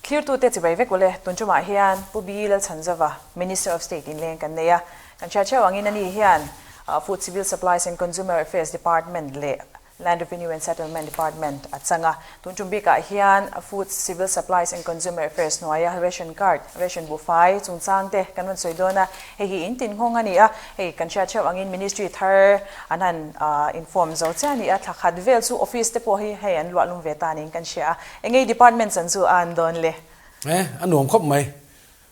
Thlirtute chibai vek ule, tun tumah hian Pu B Lalchhanzova, Minister of State inleng kan nei a. Kan hriat theuh angin ani hian Food Civil Supplies and Consumer Affairs Department leh Land Revenue and Settlement Department a chang a. Tun tum bikah hian Food Civil Supplies and Consumer Affairs hnuaia Ration Card, Ration buhfai chungchang te kan rawn sawi dawn a. Hei hi in tin nghawng a ni a, hei kan hriat theuh angin Ministry thar an han inform zo chiah a ni a, thla khat vel chu office te pawh hi hei an luah lum ve ta niin kan hria a. Eng ei department chan chu a an dawn le? E, a nuam khawp mai.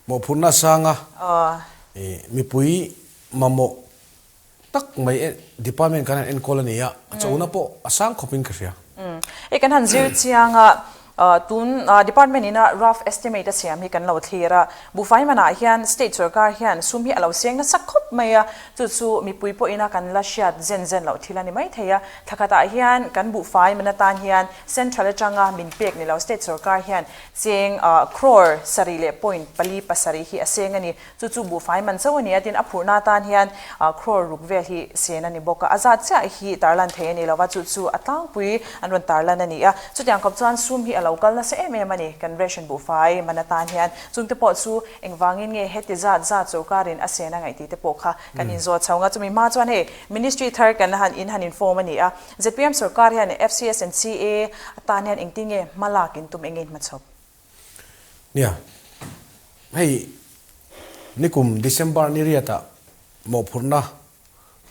Mawhphurhna sanga mipui mamawh tak mai department kan han enkawl a ni a, a chona pawh a sang khawpin ka hria. Hei kan han zir chiang a, tun department ina rough estimate a siam hi kan lo thlir a, buhfai manah hian state sorkar hian sum hi a lo seng nasa khawp mai a, chu chu mipui pawhina kan la hriat zen zen loh thil a ni maithei a, thla khatah hian kan buhfai man atan hian central atanga min pek ni lo state sorkar hian cheng crore sarih leh point pali pasarih hi a seng a ni. Chu chu buhfai man chauh a ni a, tin a phurhna atan hian crore ruk vel hi sen a ni bawk a, a zat chiah hi tarlan thei a ni lo va, chu chu a tlangpui an rawn tarlan a ni a. Chutiang khawp chuan sum hi a lo kal nasa em em a ni, kan ration buhfai man atan hian. Chungte pawh chu engvangin nge heti zat zat sorkarin a sen a ngaih tih te pawh kha kan inzawt chho ang a. Chumi hma chuan hei Ministry thar kan han in han inform a ni a, zpm sorkar hian FCS and CA atan hian engtin nge hma lak in tum eng nge hmachhawp? Nia, hei nikum December ni riatah mawhphurhna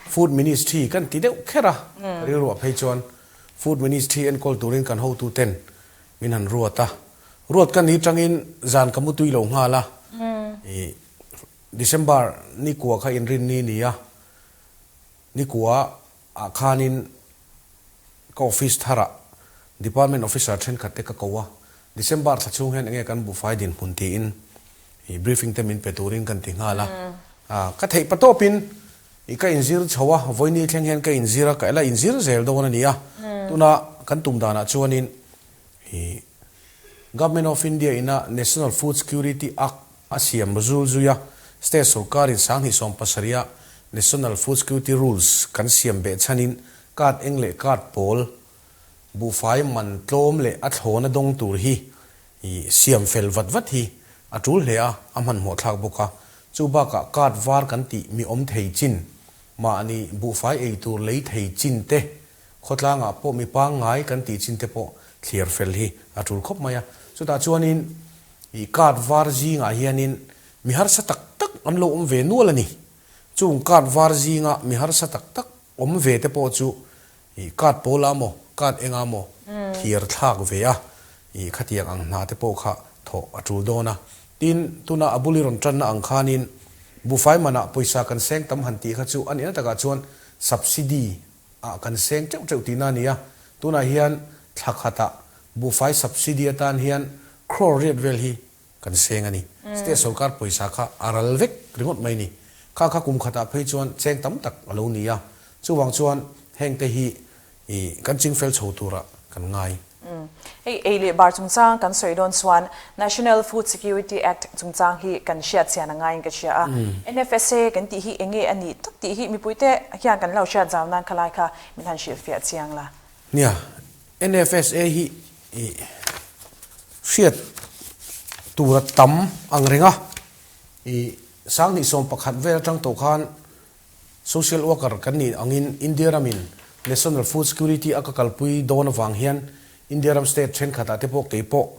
Food Ministry kan ti deuh kher a, ka rilruah phei chuan Food Ministry enkawl turin kan hotuten min han ruat a, ruat ka ni tangin zan ka mutui lo nghal a, ih December ni kua kha inrinni ni a, ni kua ah khanin ka office tharah department officer thenkhat te ka ko a, December thla chhung hian enge kan buhfai dinhmun tiin ih briefing te min pe turin kan ti nghal a, ka theih pa tawpin ih ka inzir chho a, vawiini thleng hian ka inzir a, ka la inzir zel dawn a ni a, tuna kan tum danah chuanin ih Government of India ina National Food Security Act a siam zul zui a, State sorkarin 2017 a National Food Security Rules kan siam beh chhanin card eng leh card pawl buhfai man tlawm leh a thlawna dawng tur hi siam fel vat vat hi a tul hle a, a hmanhmawh thlak bawk a. Chu bakah card var kan tih mi awm thei chin, mahni buhfai ei tur lei thei chin te, khawtlangah pawh mi pangngai kan tih chin te pawh thliar fel hi a tul khawp mai a. Chutah chuanin Ih card var zingah hianin mi harsa tak tak an lo awm ve nual a ni. Chung card var zinga mi harsa tak tak awm ve te pawh chu ih card pawlah maw, card engah maw thlir thlak ve a, ih khatiang ang hna te pawh kha thawh a tul dawn a. Tin, tuna a bul i rawn tanna ang khanin buhfai manah pawisa kan seng tam han tih kha chu a nihna takah chuan subsidy ah kan seng teuh teuh tihna a ni a. Tunah hian thla khatah Buhfai subsidy atan hian crore riat vel hi kan seng a ni. State sorkar pawisa kha a ral vek ringawt mai a ni. Kha kha kum khatah phei chuan cheng tam tak a lo ni a. Chuvang chuan hengte hi kan chingfel chho turah kan ngai. Hei ei leh bar chungchang kan sawi dawn chuan National Food Security Act chungchang hi kan hriat chian a ngaiin ka hria a. NFSA kan tih hi enge a nih tak tih hi mipuite hian kan lo hriat zau nan khalai kha min han hrilhfiah chiang la. Nia, NFSA hi hriat tura tam ang reng a, ih 2011 vel atang tawh khan social worker kan nih angin India ramin National Food Security a ka kalpui dawn avang hian India ram state thenkhatah te pawh keipawh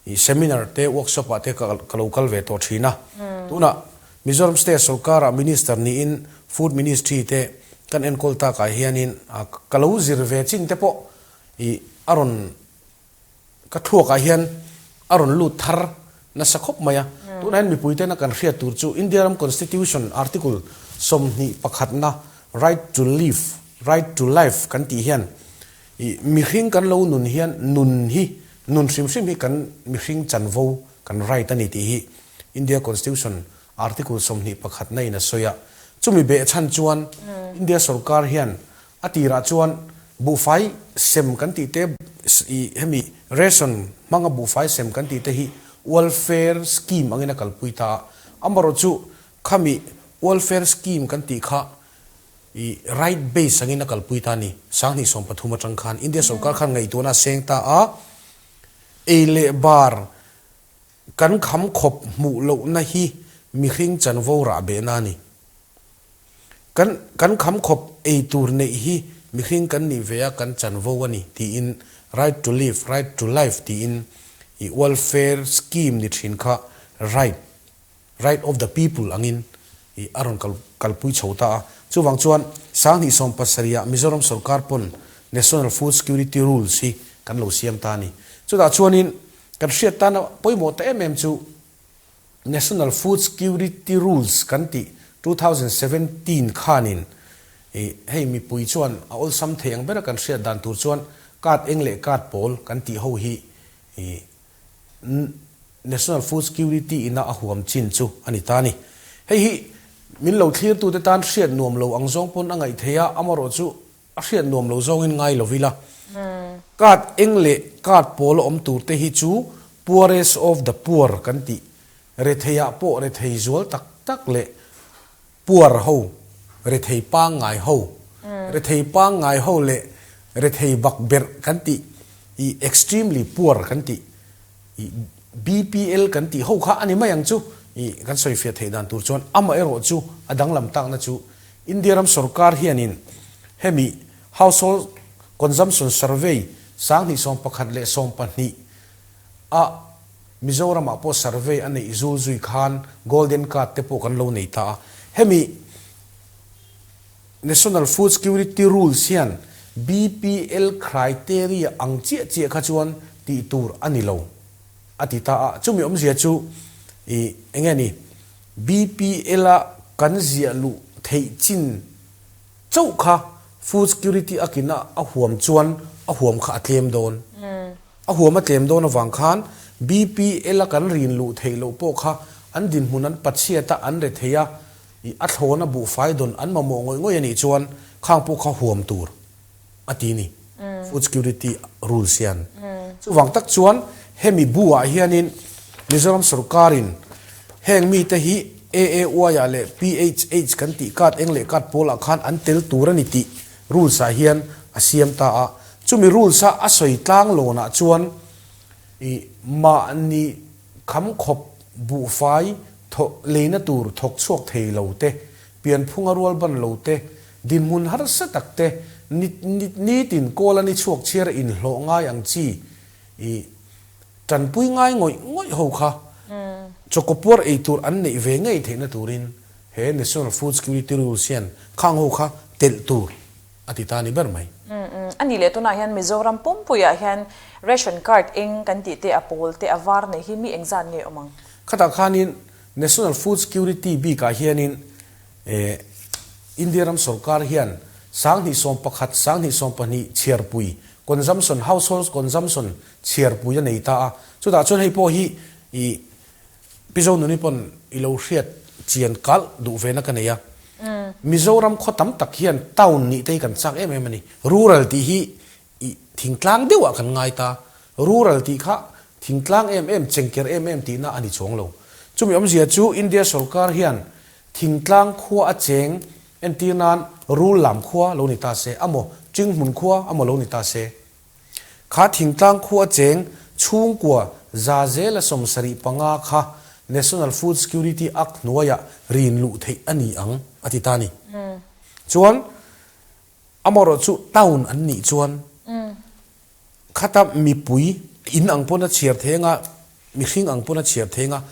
ih seminar te workshop ah te ka lo kal ve tawh thin a. Tunah Mizoram state sorkarah minister niin food ministry te kan enkawl takah hianin ka lo zir ve chin te pawh ih a rawn ka thluakah hian a rawn lut thar nasa khawp mai a. Tunah hian mipui tena kan hriat tur chu India ram constitution article 21 na right to live, right to life kan tih hian ih mihring kan lo nun hian nun hi nun hrim hrim hi kan mihring chanvo kan right a ni tih hi India Constitution Article 21 na in a sawi a. Chumi behchhan chuan India sorkar hian a tirah chuan buhfai sem kan tih te ih hemi ration hmanga buhfai sem kan tih te hi welfare scheme angin a kalpui ta a. Amaherawhchu khami welfare scheme kan tih kha ih right base angin a kalpui ta a ni. 2013 atang khan India sorkar khan ngaihtuahna a seng ta a, ei leh bar. Kan kham khawp hmuh lohna hi mihring chanvo rah behna a ni. Kan kan kham khawp ei tur neih hi mihring kan nih ve a kan chanvo a ni tiin Right to live, right to life tiin i welfare scheme ni thin kha right, right of the people angin i a rawn kal kalpui chho ta a. Chuvang chuan 2017 ah Mizoram sorkar pawn National Food Security Rules hi kan lo siam ta a ni. Chutah chuanin Kan hriat tana pawimawh ta em em chu National Food Security Rules kan tih 2017 khanin ih hei mipui chuan a awlsam thei ang bera kan hriat dan tur chuan card eng leh card pawl kan tih ho hi ih National Food Security ina a huam chin chu a ni ta a ni. Hei hi min lo thlirtute tan hriat nuam lo ang zawng pawn a ngaih theih a, amarawh chu A hriat nuam lo zawngin ngai lo ila. Card eng leh card pawl a awm tur te hi chu poorest of the poor kan tih. Retheiah pawh rethei zual tak tak leh poor ho, rethei pangngai ho, rethei pangngai ho leh rethei bak berh kan tih i extremely poor kan tih i BPL kan tih ho kha a ni mai ang chu i kan sawifiah theih dan tur chuan amaherawh chu a danglam takna chu India ram sorkar hianin hemi Household Consumption Survey 2012 a Mizoramah pawh survey a neih zul zui khan Golden Card te pawh kan lo nei ta a. Hemi National Food Security Rules hian BPL criteria ang chiah chiah kha chuan tih tur a ni lo a ti ta a. Chumi awmzia chu ih enge ni? BPL a kan ziah luh theih chin chauh kha food security a kina a huam chuan a huam kha a tlem dawn. A huam a tlem dawn avang khan BPL a kan rin luh theih loh pawh kha an dinhmun an pachhiat a an re thei a, ih a thlawna buhfai dawn an mamawh ngawih ngawih a nih chuan khang pawh kha huam tur. a ti ni, food security rules hian. Chuvang tak chuan hemi bu ah hianin Mizoram sorkarin heng mite hi AAY ah leh PHH kan tih card eng leh card pawl ah khan an tel tur a ni tih rules ah hian a siam ta a. Chumi rules a a sawi tlang lawn ah chuan ih mahni kham khawp buhfai thawh leina tur thawk chhuak thei lo te, pianphunga rual ban lo te, Dinhmun harsa tak te, ni ni nitin kawl a ni chhuak chhiar a inhlawh ngai ang chi i tanpui ngai ngawih ngawih ho kha chawkawpuar ei tur an neih ve ngei theihna turin he National Food Security Rules hian khang ho kha telh tur a ti ta a ni ber mai. A nih leh tunah hian Mizoram pumpuiah hian ration card eng kan tih te a pawl te a var nei hi mi engzat nge awm ang? Khatah khanin National Food Security bikah hianin E, India ram sorkar hian 2011, 2012 chhiarpui, consumption, household consumption chhiarpui a nei ta a. Chutah chuan hei pawh hi i Pi Zonuni pawn i lo hriat chian kalh duh ve na ka nei a. Mizoram khaw tam tak hian town nih te hi kan chak em em a ni. Rural tih hi i thingtlang deuhah kan ngai ta. Rural tih kha thingtlang em em, chengker em em tihna a ni chuang lo. Chumi awmzia chu India sorkar hian Thingtlang khua a cheng entir nan rul lam khua lo ni ta se, amaw Chinghmun khua amaw lo ni ta se. Kha thingtlang khua a cheng chhungkua 75% kha National Food Security Act hnuaiah rin luh theih a ni ang a ti ta a ni. Chuan amaherawh chu town an nih chuan Khata mipui in ang pawn a chhiar thei anga, mihring ang pawn a chhiar thei anga,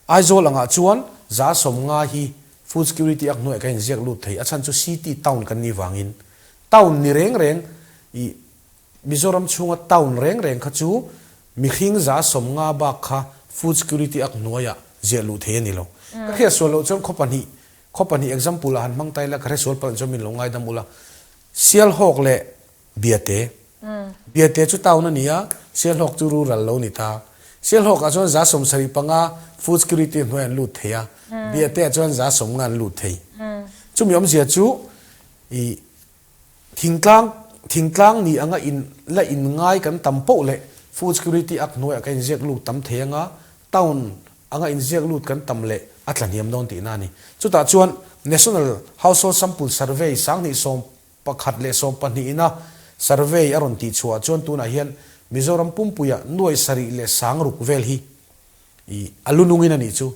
Aizawl angah chuan 50% hi Food Security Act hnuaiah kan inziak lut thei, a chhan chu City Town kan nih vangin. Town ni reng reng i Mizoram chhunga town reng reng kha chu mihring 50% bak kha Food Security Act hnuaiah ziah luh thei a ni lo. Ka hriat sual loh chuan khaw pahnih, khaw pahnih example ah han hmang ta ila ka hre sual palh chuan min lo ngaidam ula. Sialhawk leh Biate. Biate chu town a ni a, Sialhawk chu rural lo ni ta. Sialhawkah chuan 75% food security hnuai an lut thei a, Biateah chuan 50% an lut thei. Chumi awmzia chu i thingtlang thingtlang ni anga in la in ngai kan tam poh leh food security act hnuaiah kan inziak lut tam thei anga town anga inziak lut kan tam leh a tlahniam dawn tihna a ni. Chutah chuan National Household Sample Survey 2010 ina survey a rawn tih chhuah chuan tunah hian Mizoram pumpuia nuai sarih leh sang ruk vel hi. I a lu nungin a nih chu.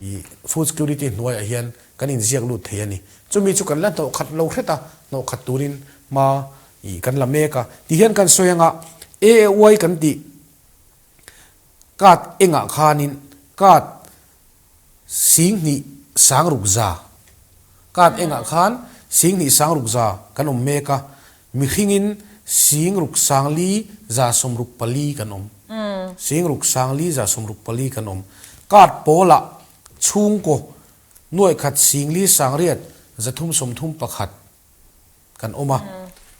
I food security hnuaiah hian kan inziak lut thei a ni. Chumi chu kan la hnawh khat lo hret a, hnawh khat turin hma i kan la mek a. Tihian kan sawi anga AAY kan tih card engah khanin card 10,000 sang ruk za card engah khan 10,000 sang ruk za kan awm mek a, mihringin 6,000 sangli 164 kan awm. 6,000 sangli 164 kan awm. Card pawlah chhungkaw nuaikhat 4,000 sangriat 331 kan awm a.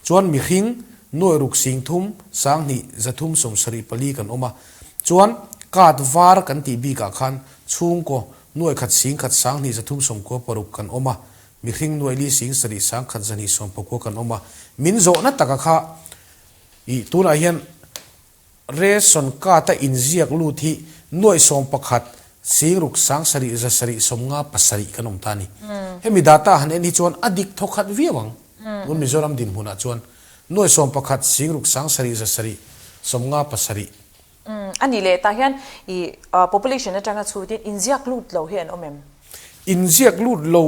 Chuan mihring nuairuk 3,000 sanghnih 374 kan awm a. Chuan card var kan tih bikah khan chhungkaw nuaikhat 1,000 sanghnih 396 kan awm a. Mihring nuaili 7,000 sangkhat 219 kan awm a. Min zawhna taka kha i tunah hian ration card a inziak lut hi nuaih 11 6,000 sang 7 7 kan awm ta a ni. Hemi data han en hi chuan a dik thaw khat viau ang. Tun Mizoram dinhmunah chuan nuaih 11 6,000 sang 7 7 A nih leh tah hian i population atanga chhutin inziak lut lo hi an awm em? Inziak lut lo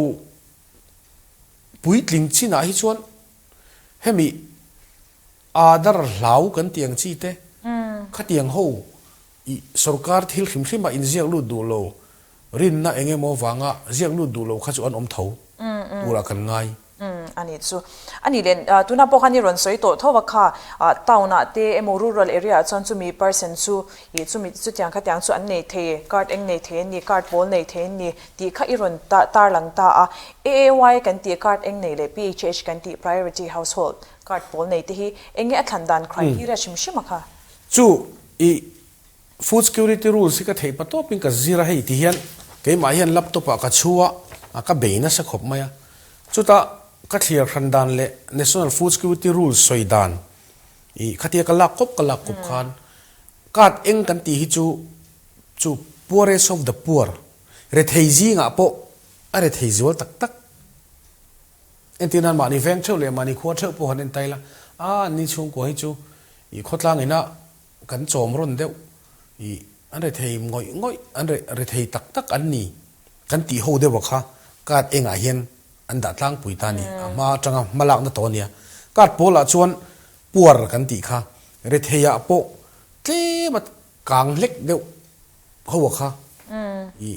puitling chinah hi chuan hemi Aadhaar hlau kan tih ang chi te, khatiang ho i sorkar thil hrim hrim a inziak lut duh lo, rinna eng emaw vanga ziak lut duh lo kha chu an awm tho turah kan ngai. A nih chu. A nih leh tunah pawh khan i rawn sawi tawh tho a kha, town ah te emaw rural area ah chuan chumi person chu ih chumi chutiang khatiang chu an nei thei, card eng nei thei an ni, card pawl nei thei an ni tih kha i rawn tarlang ta a. AAY kan tih card eng nei leh PHH kan tih priority household Card pawl nei te hi eng nge a thlan dan criteria hrim hrim a kha? Chu i food security rules hi ka theih pa tawpin ka zir a hei ti hian keimah hian laptop ah ka chhu a ka bei nasa khawp mai a. Chutah ka thliar hran dan leh national food security rules sawi dan i khatia ka lak kawp ka lak kawp khan card eng kan tih hi chu chu poorest of the poor rethei zingah pawh a rethei zual tak tak. Entir nan mahni veng theuh leh mahni khua theuh pawh han en tail a, a anni chhungkua hi chu i khawtlang ina kan chawm rawn deuh i an rethei ngawih ngawih, an rethei tak tak an ni kan tih ho deuh a kha card engah hian an dah tlangpui ta a ni, a hma atanga hma lakna tawh a nia. Card pawlah chuan puar kan tih kha retheiah pawh tlem a kang hlek deuh ho a kha i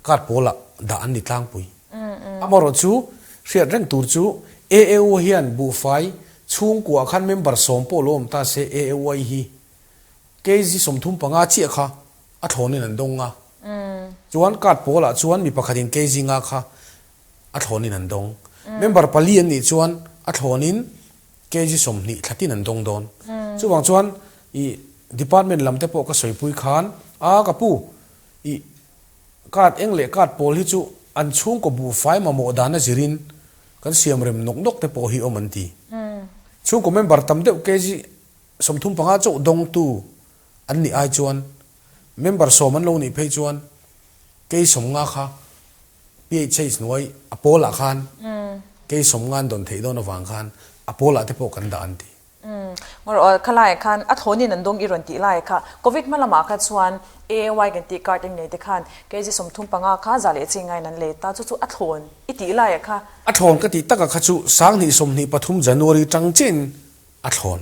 Card pawlah dah an ni tlangpui. Amaherawh chu hriat reng tur chu AAU hian buhfai chhungkuah khan member 10 pawh lo awm ta se AAUI hi kg 35 chiah kha a thlawnin an dawng a. Chuan card pawlah chuan mi pakhatin kg nga kha a thlawnin an dawng. Member pali an nih chuan a thlawnin kg 20 thlatin an dawng dawn. Chuvang chuan i department lam te pawh ka sawipui khan a ka pu I card eng leh card pawl hi chu an chhungkaw buhfai mamawh dan a zirin kan siam rem nawk nawk te pawh hi awm an ti. Chhungkaw member tam deuh kg 35 chauh dawngtu an nih ai chuan member 10 an lo nih phei chuan kg 50 kha PHH hnuai a pawlah khan kg 50 an dawn theih dawn avang khan a pawlah te pawh kan dah an ti. Ngawr kha laiah khan a thlawnin an dawng i rawn tih laiah kha Covid hma lamah kha chuan AAY kan tih card eng nei te khan kg 35 kha za leh chi ngaiin an let ta chu chu a thlawn i tih laiah kha. A thlawn ka tih takah kha chu 2023 January tang chiahin a thlawn.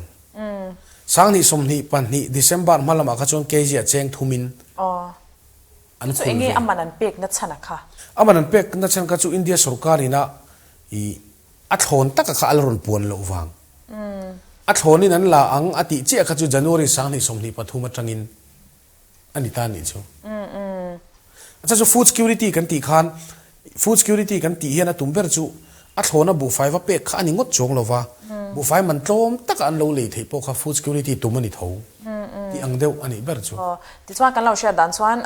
2022 December hma lamah kha chuan kg a cheng thumin an Chu khul enge ve. a man an pek na chhan a kha? A man an pek na chhan kha chu India sorkarin a i A thlawn taka kha a la rawn puan loh vang. A thlawnin an la ang a tih chiah kha chu January 2023 atangin a ni ta nih chu. A chhan chu food security kan tih khan food security kan tih hian a tum ber chu a thlawna buhfai va pek kha a ni ngawt chuang lo va, buhfai man tlawm taka an lo lei theih pawh kha food security tum a ni tho tih ang deuh a nih ber chu. Tichuan kan lo hriat dan chuan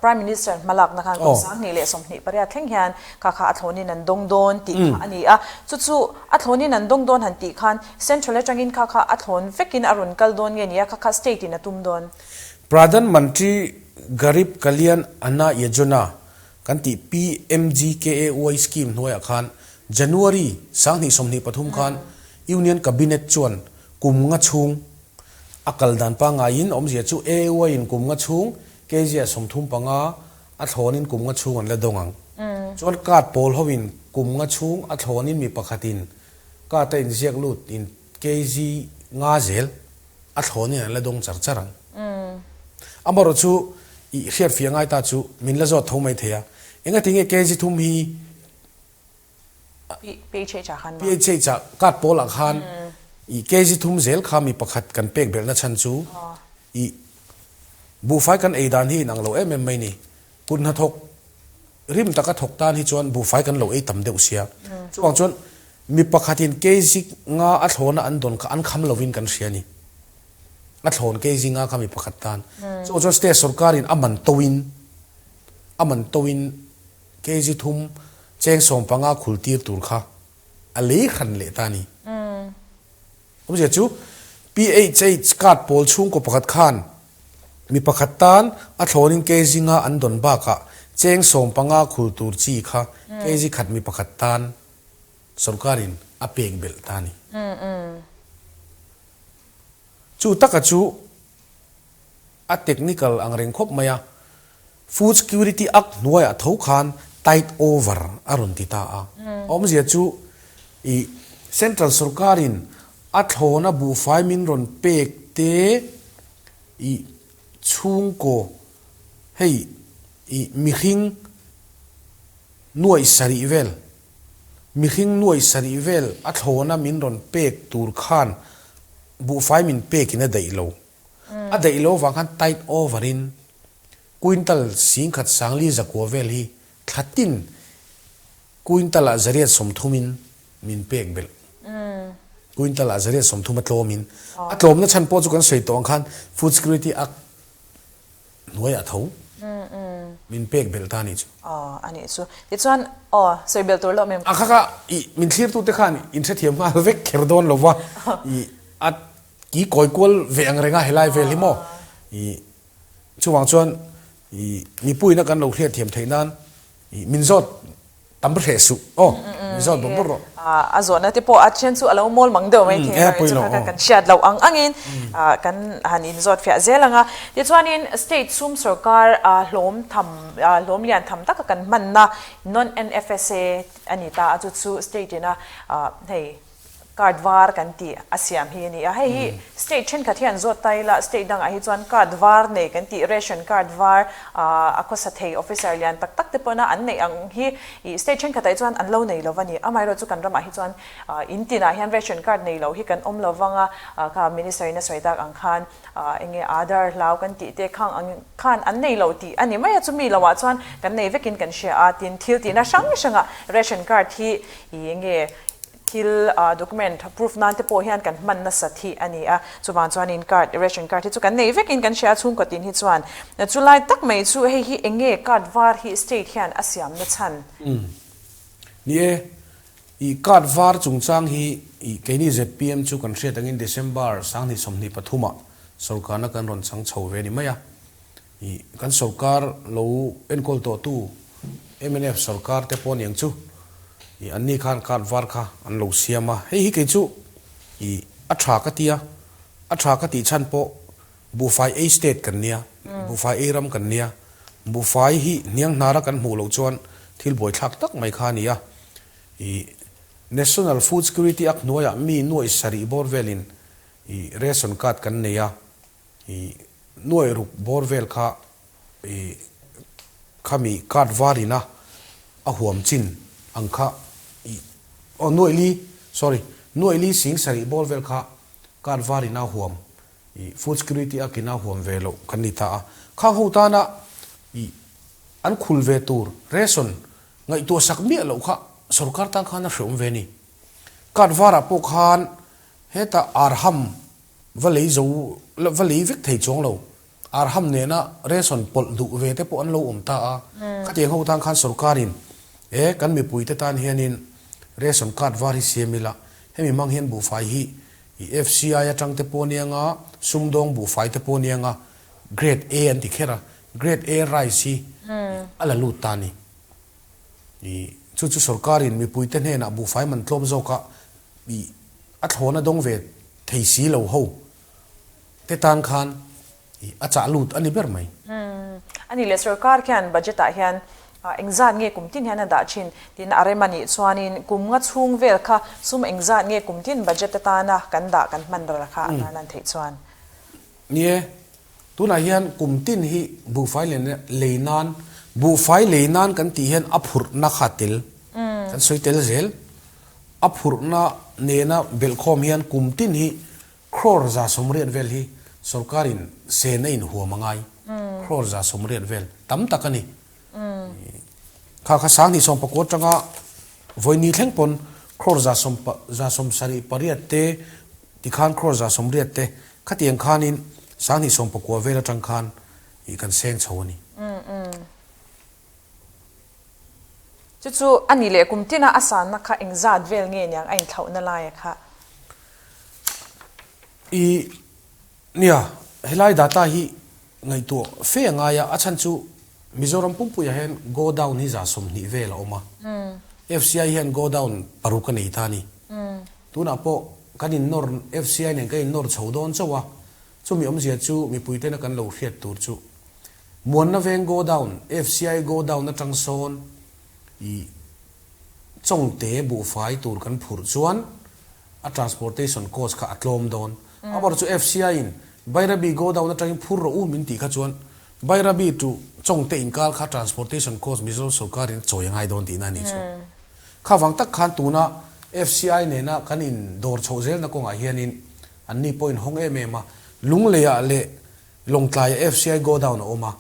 Prime Minister hmalakna khan kum 2028 thleng hian kha kha a thlawnin an dawng dawn tih kha a ni a. Chu chu a thlawnin an dawng dawn han tih khan Central atangin kha kha a thlawn vekin a rawn kal dawn nge ni a, kha kha State in a tum dawn. Pradhan Mantri Garib Kalyan Anna Yojana kan tih PMGKAY scheme hnuaiah khan January 2023 khan Union Cabinet chuan kum nga chhung A kal dan pangaiin awmzia chu AAY in kum nga chhung kg ah 35 a thlawnin kum nga chhung an la dawng ang. Chuan card pawl hoin kum nga chhung a thlawnin mi pakhatin card a inziak lut in kg nga zel a thlawnin an la dawng char char ang. Amaherawh chu i hriatfiah ngai ta chu min la zawt tho mai thei a, engatinge kg thum hi PHH ah khan PHH ah card pawl ah khan i kg thum zel kha mi pakhat kan pek belhna chhan chu i buhfai kan ei dan hi inang lo em em mai ni. Kut hnathawk rim taka thawk tan hi chuan buhfai kan lo ei tam deuh sia. Chuvang chuan mi pakhatin kg nga a thlawna an dawn kha an kham lovin kan hria ni. A thlawn kg nga kha mi pakhat tan. Chuvang chuan state sorkarin a man toin a man toin Kg thum cheng 15 khul tir tur kha a lei hran leh ta a ni. Awmzia chu PHH card pawl chhungkaw pakhat khan mi pakhat tan a thlawnin kg nga an dawn bakah cheng 15 khul tur chi kha kg khat mi pakhat tan sorkarin a pek belh ta a ni. Chu taka chu A technical ang reng khawp mai a, Food Security Act hnuaiah tho khan tight over a rawn ti ta a. A awmzia chu i Central sorkarin a thlawna buhfai min rawn pek te i chhungkaw hei i mihring nuaih sarih vel mihring nuaih sarih vel a thlawna min rawn pek tur khan buhfai min pekin a daih lo. A daih lo vang khan tight over in quintal 10,000 sangli zakua vel hi thla tin quintal ah 830 in min pek belh. Quintal ah 830 a tlawm in a tlawmna chhan pawh chu kan sawi tawh ang khan Food Security Act hnuai ah tho min pek belh ta a nih chu. Aw a nih chu. Tichuan aw sawi belh tur lo mem. A kha kha i min thlir tu te khan in hrethiam nghal vek kher dawn lo va i a I kawi kual ve ang reng a helai vel hi maw? I chuvang chuan i mipuina kan lo hriat thiam theih nan i min zawt tam hreh suh aw, min zawt bawk bawk rawh. A zawhna te pawh a then chu a lo mawl mang deuh mai thei a, chu kha kan hriat loh ang angin kan han inzawt fiah zel ang a. Tichuanin state sum sorkar hlawm tham hlawm lian tham taka kan hmanna non-NFSA a ni ta a, chu chu state ina hei Card var kan tih a siam hi a ni a, hei hi state thenkhat hian zawt ta ila state dangah hi chuan card var nei kan tih ration card var a khawsa thei officer lian tak tak te pawhna an neih ang hi ih state thenkhatah hi chuan an lo nei lo va ni. Amaherawh chu kan ramah hi chuan in tinah hian ration card nei lo hi kan awm lo vang a, kha minister in a sawi tak ang khan eng nge Aadhaar hlau kan tih te khang ang khan an nei lo tih a ni mai a, chumi lohah chuan kan nei vekin kan hria a, tin thil tihna hrang hrangah ration card hi ih eng nge Thil document proof nan te pawh hian kan hman nasat hi a ni a, chuvang chuanin card, ration card hi chu kan nei vekin kan hria a, chhungkaw tin hi chuan chulai tak mai chu hei hi eng nge card var hi state hian a siam na chhan? Ni e, i card var chungchang hi i keini zpm chu kan hriat angin December 2023 ah sorkarna kan rawn chang chho ve a ni mai a, i kan sorkar lo enkawl tawhtu mnf sorkar te pawh aniang chu i anni khan card var kha an lo siam a, hei hi kei chu i a tha ka ti a, a tha ka tih chhan pawh buhfai ei state kan nia, buhfai ei ram kan nia, buhfai hi hniang hnara kan hmuh loh chuan thil buaithlak tak mai kha a ni a, i National Food Security Act hnuaiah mi nuaih sarih bawr velin i ration card kan nei a, i nuaih ruk bawr vel kha i khami card var ina a huam chin ang kha i aw nuaih li sorry nuaih li sing sarih bawr vel kha card var ina a huam i food security a kina huam ve loh kan ni ta a, khang ho tana i an khul ve tur ration ngaihtuah sak miah loh kha sorkar tan khan a hreawm ve a ni. Card varah pawh khan hetah arham Va lei zo, va lei vek thei chuang lo. Arham nena ration pawlh duh ve te pawh an lo awm ta a. Khatiang ho tan khan sorkarin e kan mipui te tan hianin ration card var hi siam ila, hemi hmang hian buhfai hi i FCI atang te pawh anianga, sumdawng buhfai te pawh anianga grade A an ti kher a, grade A rice hi a la lut ta a ni. I chu chu sorkarin mipui te hnenah buhfai man tlawm zawka i a thlawna dawng ve thei si lo ho te tan khan i a chah lut a ni ber mai. Umm. A nih leh sorkar khian budget ah hian engzat nge kum tin hian a dah thin tin a rem a nih chuanin kum nga chhung vel kha sum engzat nge kum tin budget atana kan dah kan hman ral kha a tarlan theih chuan. Ni e, tunah hian kum tin hi buhfai lei nan, buhfai lei nan kan tih hian a phurhna kha tel kan sawi tel zel. A phurhna nena belhkhawm hian kum tin hi Crore 180 vel hi sorkarin sen a inhuam a ngai. Crore 180 vel tam tak a ni. Kha kha 2019 atanga vawiini thleng pawn crore 178 te tikhan crore 180 te khatiang khanin 2019 vel atang khan kan seng chho a ni. Chu chu a ni leh kum tina a sanna kha engzat vel nge niang a inthlauhna laia kha. I, nia, helai data hi ngaihtuah fe a ngai a, a chhan chu Mizoram pumpuiah hian godown hi 30 vel a awm a, FCI hian godown paruk a nei ta a ni. Tunah pawh kan innawr, FCI nen kan innawr chho dawn chauh a, chumi awmzia chu mipui tena kan lo hriat tur chu Muanna veng godown, FCI godown atang sawn i Chawngte buhfai tur kan phurh chuan a transportation cost kha a tlawm dawn. Amaherawhchu chu FCI in Bairabi godown atangin phur rawh u min tih kha chuan Bairabi to Chawngte inkar kha transportation cost Mizoram sorkarin a chawi a ngai dawn tihna a nih chu. Kha vang tak khan tuna FCI nena kan in dawr chhoh zelna kawngah hianin anni pawh in hawng em em a, Lungleiah leh Lawngtlaiah FCI godown a awm a.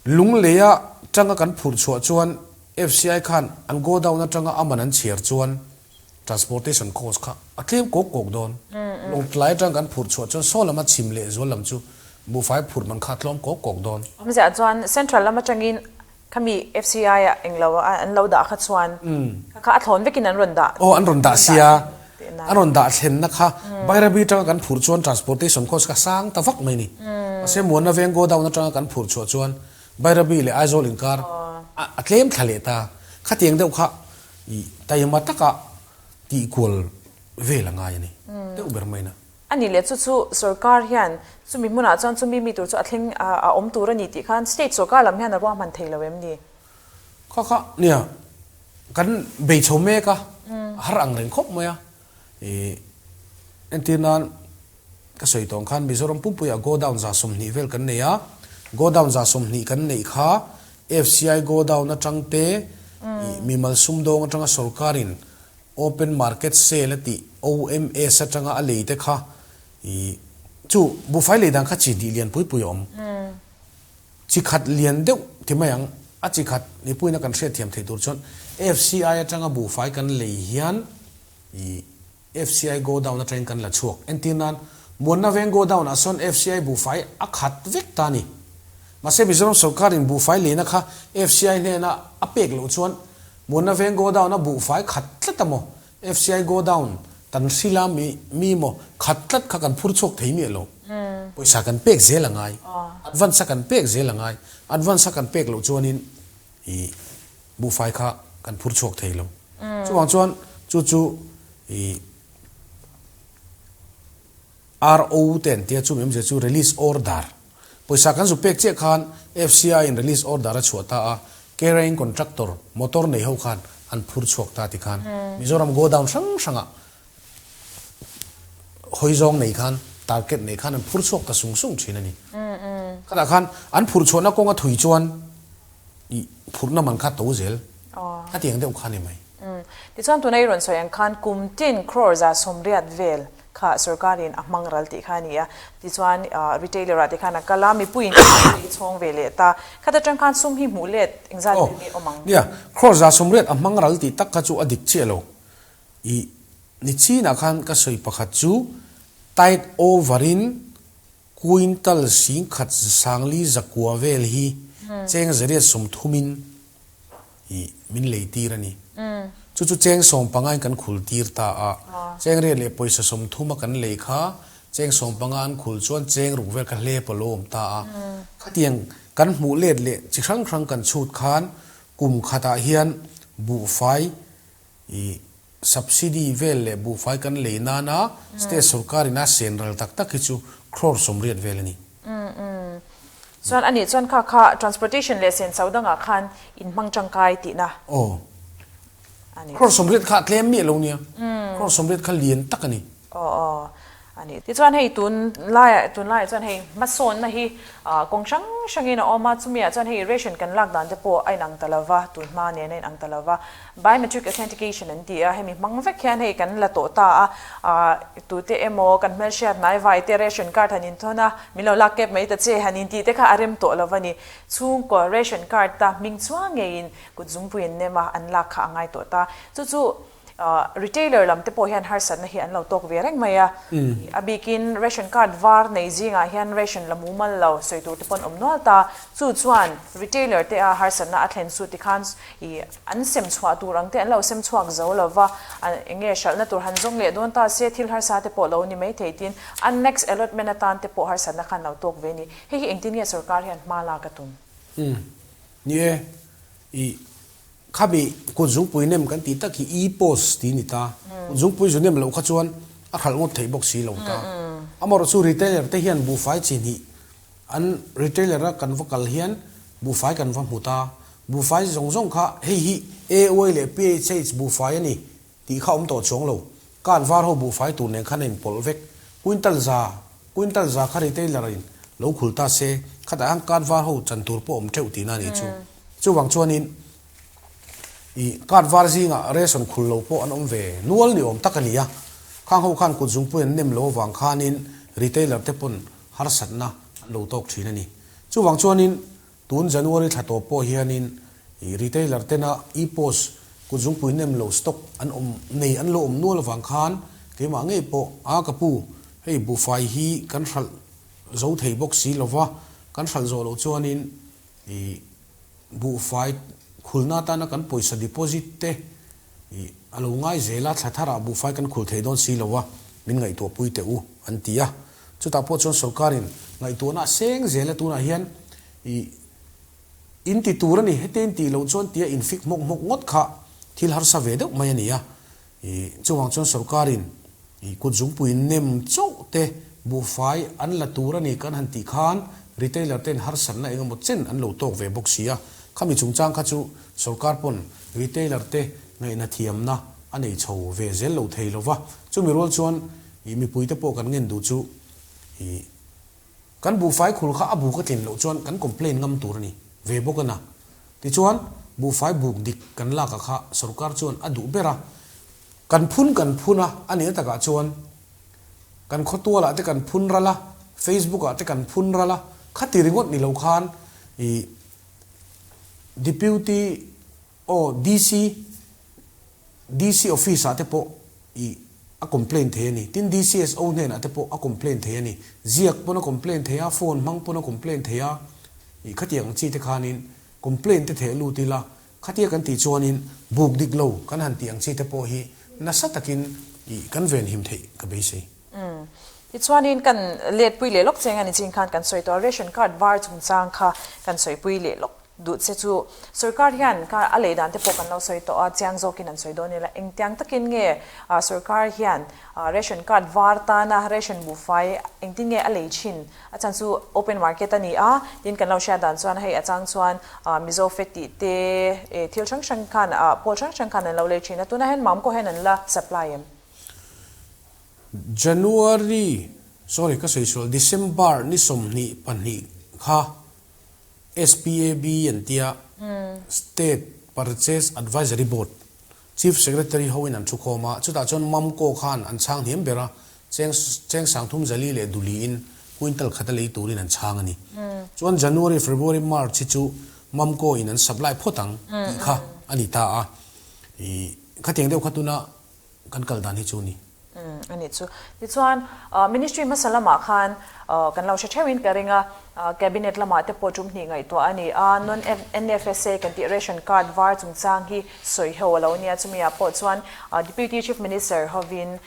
Lungleia tanga kan phurh chhuah chuan FCI khan an godown atanga a man an chhiar chuan transportation cost kha a tlem kawk kawk dawn. Lawngtlai atanga kan phurh chhuah chuan saw lama chhim leh zual lam chu buhfai phurh man kha a tlawm kawk kawk dawn. Awmzia chuan central lam atangin Khami FCI ah englo an lo dah kha chuan kha kha a thlawn vekin an rawn dah. Aw an rawn dah sia, an rawn dah thlenna kha Bairabi atanga kan phurh chuan transportation cost kha sang ta vak mai ni. Mahse Muanna veng godown atanga kan phurh chhuah chuan Bairabi leh Aizawl inkar a tlem thla leh ta. Khatiang deuh kha i taima taka tihkual vel a ngai a ni deuh ber mai na. A nih leh chu chu sorkar hian chumi hmunah chuan chumi mi tur chu a thleng a awm tur a ni tih khan state sorkar lam hian a ruahman thei lo em ni? Kha kha nia kan bei chho mek a, a har ang reng khawp mai a. Ih entir nan ka sawi tawh ang khan Mizoram pumpuiah godown 30 vel kan nei a, godown 30 kan neih kha FCI godown atang te ih mimal sumdawng atanga sorkarin Open Market Sale a tih, OMS, atanga a lei te kha i chu buhfai lei dan kha chi hnih lian pui pui a awm. Chi khat lian deuh ti mai ang, a chi khat mipuiin a kan hriatthiam theih tur chuan FCI atanga buhfai kan lei hian i FCI godown atangin kan la chhuak. Entir nan, Muanna veng godown ah sawn FCI buhfai a khat vek ta a ni. Mahse Mizoram sorkarin buhfai leina kha FCI hnena a pek loh chuan Muanna veng godown a buhfai khat tlat a maw? FCI godown tan hrila mi mi maw khat tlat kha kan phur chhuak thei miah lo. Pawisa kan pek zel a ngai. Advance a kan pek zel a ngai. Advance a kan pek loh chuanin i buhfai kha kan phur chhuak thei lo. Chuvang chuan chu chu i RO te an tia chumi awmzia chu release order. Pawisa kan zu pek chiah khan FCI in release order a chhuah ta a, carrying contractor motor nei ho khan an phur chhuak ta ti khan Mizoram godown hrang hrangah hawi zawng nei khan target nei khan an phur chhuak ta sung sung thin a ni. Khatah khan an phur chhuahna kawnga thui chuan i phurhna man kha to zel a tiang deuh kha a ni mai. Tichuan tuna i rawn sawi ang khan kum tin crore 80 vel kha sorkarin a hmang ral tih kha a ni a. Tichuan retailer ah te khan a kal a, mipuiin i chhawng ve leh ta. Khat atang khan sum hi hmuh let engzat vel nge awm ang? Nia, crore 80 a hmang ral tih tak kha chu a dik chiah lo. I ni chinah khan ka sawi pakhat chu tide over in Quintal 10,000 zakua vel hi cheng 130 in i min lei tir a ni. Chu chu cheng 15 in kan khul tir ta a. Cheng riat leh pawisa 30 a kan lei kha cheng 15 an khul chuan cheng ruk vel kha hlep a lo awm ta a. Khatiang kan hmuh let leh chi hrang hrang kan chhut khan kum khatah hian buhfai i Subsidy vel leh buhfai kan lei nana state sorkar in a sen ral tak tak hi chu crore 80 vel a ni. Chuan anih chuan kha kha transportation leh senso dangah khan in hmang tangkai tihna Aw. a ni. Crore 80 kha a tlem miah lo nia. Crore 80 kha lian tak a ni. Aw aw a ni. Tichuan hei tun laiah tun laiah chuan hei hmasawnna hi kawng hrang hrangin a awm a, chumiah chuan hei ration kan lak dan te pawh a inang ta lova, tun hma nen a inang ta lova. Biometric authentication an ti a, hemi hmang vek hian hei kan la tawh ta a, tute emaw kan hmelhriat hnai vai te ration card han inthawn a, min lo lak kep mai ta che han intih te kha a rem tawh lova ni. Chhungkaw ration card ta hming chuang ngeiin kut zungpui an nem a, an lak kha a ngai tawh ta. Chu chu Retailer lam te pawh hian harsatna hi an lo tawk ve reng mai a. A bikin ration card var nei zingah hian ration la mumal lo sawi tur te pawh an awm nual ta. Chu chuan retailer te a harsatna a thlen chu tikhan ih an sem chhuah tur ang te an lo sem chhuak zo lo va, eng nge hralhna tur han zawng leh dawn ta se thil harsa te pawh lo ni mai thei tin an next allotment atan te pawh harsatna khan lo tawk ve a ni. Hei hi engtin nge sorkar hian hma lak a tum? Umm ni e, ih Khami kut zungpui nem kan tih tak hi e-post tih a ni ta. Kut zungpui zu nem loh kha chuan a hralh ngawt theih bawk si lo ta. Amaherawh chu retailer te hian buhfai chi hnih an retailer a kan va kal hian buhfai kan va hmu ta. Buhfai zawng zawng kha hei hi AY leh PHH buhfai a ni tih kha awm tawh chuang lo. Card var ho buhfai tur nen khan a inpawlh vek. Quintal za quintal za kha retailer in lo khul ta se khatah hian card var ho chan tur pawh awm teuh tihna a nih chu. Chuvang chuanin ih card var zingah ration khul lo pawh an awm ve nual ni awm tak a ni a. Khang ho khan kut zungpui an nem lo avang khanin retailer te pawn harsatna an lo tawk thin a ni. Chuvang chuanin tun January thla tawp pawh hianin ih retailer tena e-post kut zungpui nem lo stock an awm nei an lo awm nual avang khan keimah ngei pawh a ka pu hei buhfai hi kan hralh zo thei bawk si lova kan hralh zawh loh chuanin Ih buhfai khulna atana kan pawisa deposit te ih a lo ngai zel a, thla tharah buhfai kan khul thei dawn si lo a, min ngaihtuah pui teh u an ti a. Chutah pawh chuan sorkarin ngaihtuahna a seng zel a, tunah hian ih in ti tur a ni, hete in tih loh chuan tia infik hmawk hmawk ngawt kha thil harsa ve deuh mai a ni a. Ih chuvang chuan sorkarin Ih kut zungpui nem chauh te buhfai an la tur a ni kan han tih khan retailer ten harsatna eng emaw chen an lo tawk ve bawk si a, khami chungchang kha chu sorkar pawn retailer te ngaihna thiamna a nei chho ve zel lo thei lo va, chumi rual chuan ih mipui te pawh kan ngen duh chu ih kan buhfai khul kha a buk a tlin loh chuan kan complain ngam tur a ni ve bawk a na. Tichuan buhfai buk dik kan lak ah kha sorkar chuan a duh ber a, Kan phun kan phun a, a nih takah chuan kan khawtualah te kan phun ral a, Facebook ah te kan phun ral a, khati ringawt ni lo khan ih Deputy aw DC DC office ah te pawh ih a complain thei a ni. Tin DCSO hnenah te pawh a complain thei a ni. Ziak pawn a complain thei a, phone hmang pawn a complain thei a, ih khatiang ang chi te khanin complain te theh lut ila, Khatia kan tih chuanin buk dik lo kan han tih ang chi te pawh hi nasa takin ih kan venhim theih ka beisei. Umm. Tichuanin kan letpui leh lawk cheng a ni chin khan kan sawi tawh a, ration card var chungchang kha kan sawipui leh lawk duh che chu sorkar hian kha a lei dan te pawh kan lo sawi tawh a, chiang zawkin an sawi dawn ila engtiang takin nge sorkar hian ration card var tana ration buhfai engtin nge a lei thin A chhan chu open market a ni a, tin kan lo hriat dan chuan hei a chang chuan Mizo Fed tih te thil hrang hrang khan pawl hrang hrang khan an lo lei thin a, tunah hian Mamco hian an la supply em? January, sorry ka sawi sual, December ni 22 kha SPAB an tia State Purchase Advisory Board Chief Secretary hoin an thukhawm a, chutah chuan Mamco khan an chhang hniam ber a, cheng cheng 30 leh duliin quintal khat a lei turin an chhang a ni. Chuan January, February, March hi chu Mamco in an supply phawt ang tih kha a ni ta a, ih khatiang deuh kha tuna kan kal dan hi chu a ni. A nih chu. Tichuan, Ministry hmasa lamah khan kan lo hre theuhin ka ring a, Cabinet lamah te pawh tum hnih ngaihtuah a ni a, Non NFSA kan tih ration card var chungchang hi sawi ho a lo nia, chumi ah pawh chuan Deputy Chief Minister hovin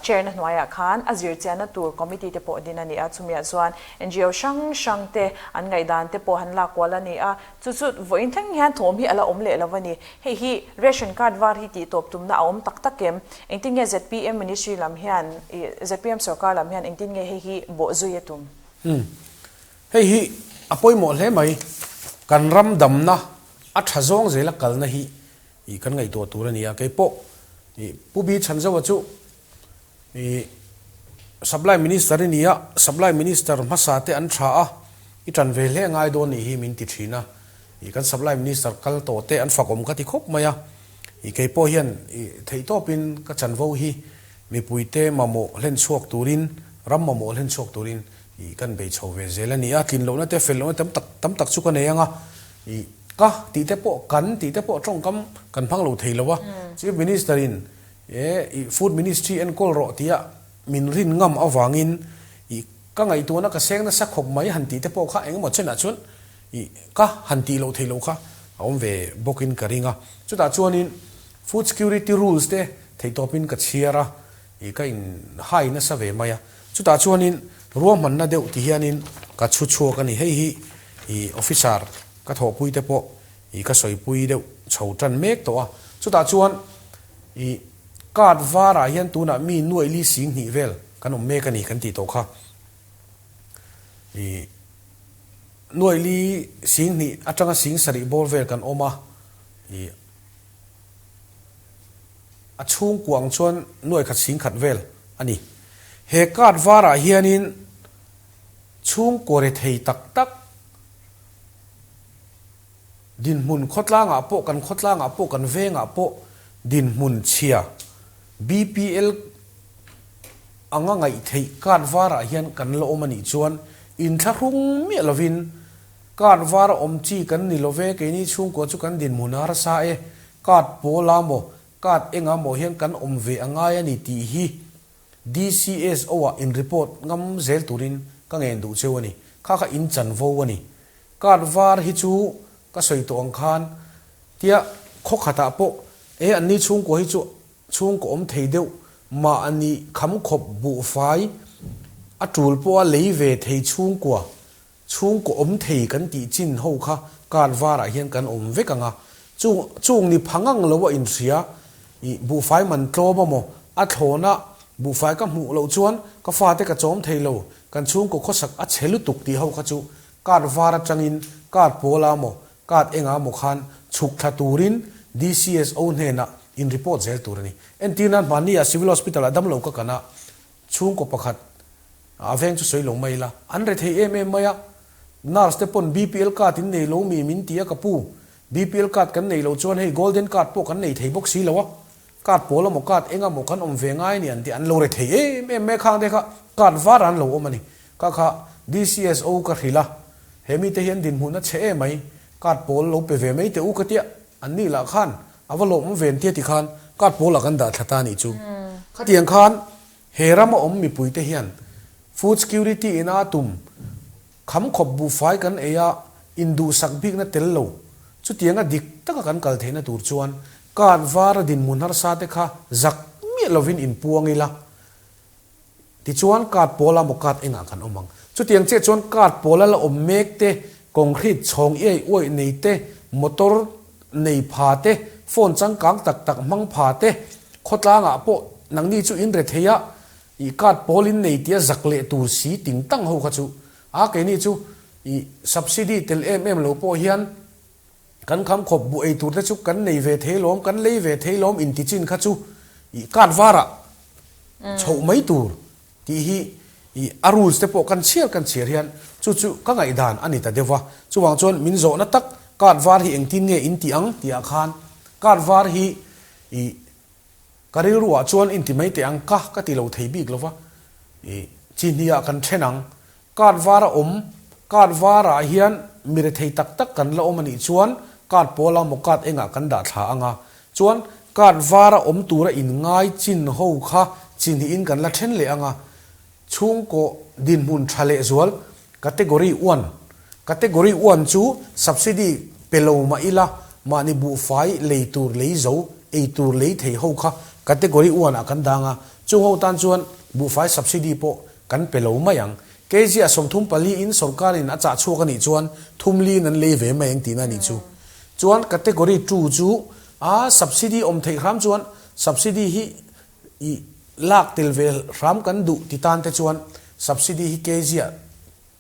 chair na hnuaiah khan a zirchianna tur committee te pawh din a ni a, chumi ah chuan NGO hrang hrang te an ngaihdan te pawh han lak kual a ni a, chu chu vawiin thleng hian thawm hi a la awm leh lo a ni. Hei hi ration card var hi tih tawp tumna a awm tak tak em? Engtin nge zpm ministry lam hian, zpm sorkar lam hian engtin nge hei hi bawhzui a tum? Umm. Hei hi A pawimawh hle mai. Kan ram damna a tha zawng zela kalna hi ih kan ngaihtuah tur a ni a. Kei pawh ih Pu Bi Chhanzoa chu ih Supply Minister i ni a, Supply Minister hmasa te an tha a, i tan ve hle ngai dawn nih hi min ti thin a. Ih kan Supply Minister kal tawh te an fakawm ka ti khawp mai a. Ih kei pawh hian ih theihtawpin ka chanvo hi mipuite mamawh hlen chhuak turin, ram mamawh hlen chhuak turin Ih kan bei chho ve zel a ni a, tlin lohna te fel lohna tam tak tam tak chu ka nei ang a, ih ka tih te pawh kan tih te pawh tawngkam kan hmang lo thei lo a, Chief Minister in e ih Food Ministry enkawl rawh tia min rin ngam avangin ih ka ngaihtuahna ka seng nasa khawp mai han tih te pawh kha engemaw chenah chuan ih ka han tih loh thei lo kha a awm ve bawkin ka ring a, chutah chuanin Food Security Rules te theihtawpin ka chhiar a, ih ka in hai nasa ve mai a. Chutah chuanin ruahmanna deuh ti hianin ka chhu chhuak a ni. Hei hi ih officer ka thawhpui te pawh ih ka sawipui deuh chho tan mek tawh a. Chutah chuan ih card varah hian tunah mi nuaih li sing hnih vel kan awm mek a ni kan tih tawh kha. Ih nuaih li sing hnih atanga sing sarih bawr vel kan awm a. Ih. A chhungkua ang chuan nuai khat sing khat vel a ni. He card varah hianin chhungkaw rethei tak tak dinhmun khawtlangah pawh kan khawtlangah pawh kan vengah pawh dinhmun chhia BPL anga ngaih theih card varah hian kan la awm a nih chuan inthlahrung miah lovin Card var a awm chi kan ni lo ve, keini chhungkua chu kan dinhmun a rasa e, card pawl a maw, card engah maw hian kan awm ve a ngai a ni tih hi DCSO ah in report ngam zel turin ka ngen duh cheu a ni. Kha kha in chanvo a ni. Card var hi chu ka sawi tawh ang khan tia khaw khatah pawh e anni chhungkua hi chu chhungkaw awm thei deuh mah a nih kham khawp buhfai a tul pawha lei ve thei chhungkua Chhungkaw awm thei kan tih chin ho kha card varah hian kan awm vek ang a, chung chung ni pha ngang lo a inhria, ih buhfai man tlawm a maw, a thlawn a, buhfai ka hmuh loh chuan ka fate ka chawm thei lo, kan chhungkaw khawsak a chhe lutuk tih ho kha chu card var atangin card pawl a maw, card engah maw khan chhuk thla turin DCSO hnenah in report zel tur a ni. Entir nan hmanni ah Civil Hospital ah damlo ka kan a, chhungkaw pakhat A veng chu sawi lo mai ila, an re thei em em mai a, nurse te pawn BPL card in nei lo mi min ti a ka pu, BPL card kan nei lo chuan hei golden card pawh kan nei thei bawk si lo a, card pawl amaw card eng amaw kan awm ve ngai a ni an ti, an lo re thei em em mai a khang te kha card var an lo awm a ni, ka kha DCSO ka hrilh a, he mite hi an dinhmunna chhe em mai, card pawl lo pe ve mai teh u ka tia, an nih lah khan a va lawmawm ve an tia tikhan card pawl ah kan dah thla ta a nih chu, khatiang khan He rama awm mipuite hian food security in a tum kham khawp buhfai kan ei a, induhsak bikna tel lo. Chutianga dik taka kan kal theihna tur chuan card vara dinhmun harsa te kha zak miah lovin inpuang ila. Tichuan card pawla maw card engah kan awm ang. Chutiang chiah chuan card pawla la awm mek te, concrete chhawng iai uaih nei te, motor nei pha te, phone changkang tak tak hmang pha te, khawtlangah pawh nangni chu in re thei a, ih card pawl in nei tia zak leh tur si ting tang ho kha chu a keini chu ih subsidy tel em em lo pawh hian kan kham khawp buh ei tur te chu kan nei ve thei lawm, kan lei ve thei lawm inti chin kha chu ih card varah chhoh mai tur. Tih hi i a rules te pawh kan chhiar kan chhiar hian chu chu ka ngaihdan a ni ta deuh va. Chuvang chuan min zawhna tak card var hi engtin nge in tih ang tih ah khan card var hi i ka rilru ah chuan inti mai teh ang ka ka ti lo thei bik lo va. I chi hnih ah kan then ang. Card var a awm card var ah hian mi rethei tak tak kan la awm a nih chuan card pawl ah maw card engah kan dah thla ang a. Chuan card vara awm tura inngai chin ho kha chi hnihin kan la then leh ang a, chhungkaw dinhmun tha leh zual Category one Category one chu subsidy pe lo mah ila mahni buhfai lei tur lei zo ei tur lei thei ho kha Category one ah kan dang a, chung ho tan chuan buhfai subsidy pawh kan pe lo mai ang. Kg a 34 in sorkarin a chah chhuak a nih chuan thum liin an lei ve mai ang tihna a nih chu. Chuan category two chu a subsidy awm theih hram chuan subsidy hi i lak tel ve hram kan duh ti tan te chuan subsidy hi kg ah.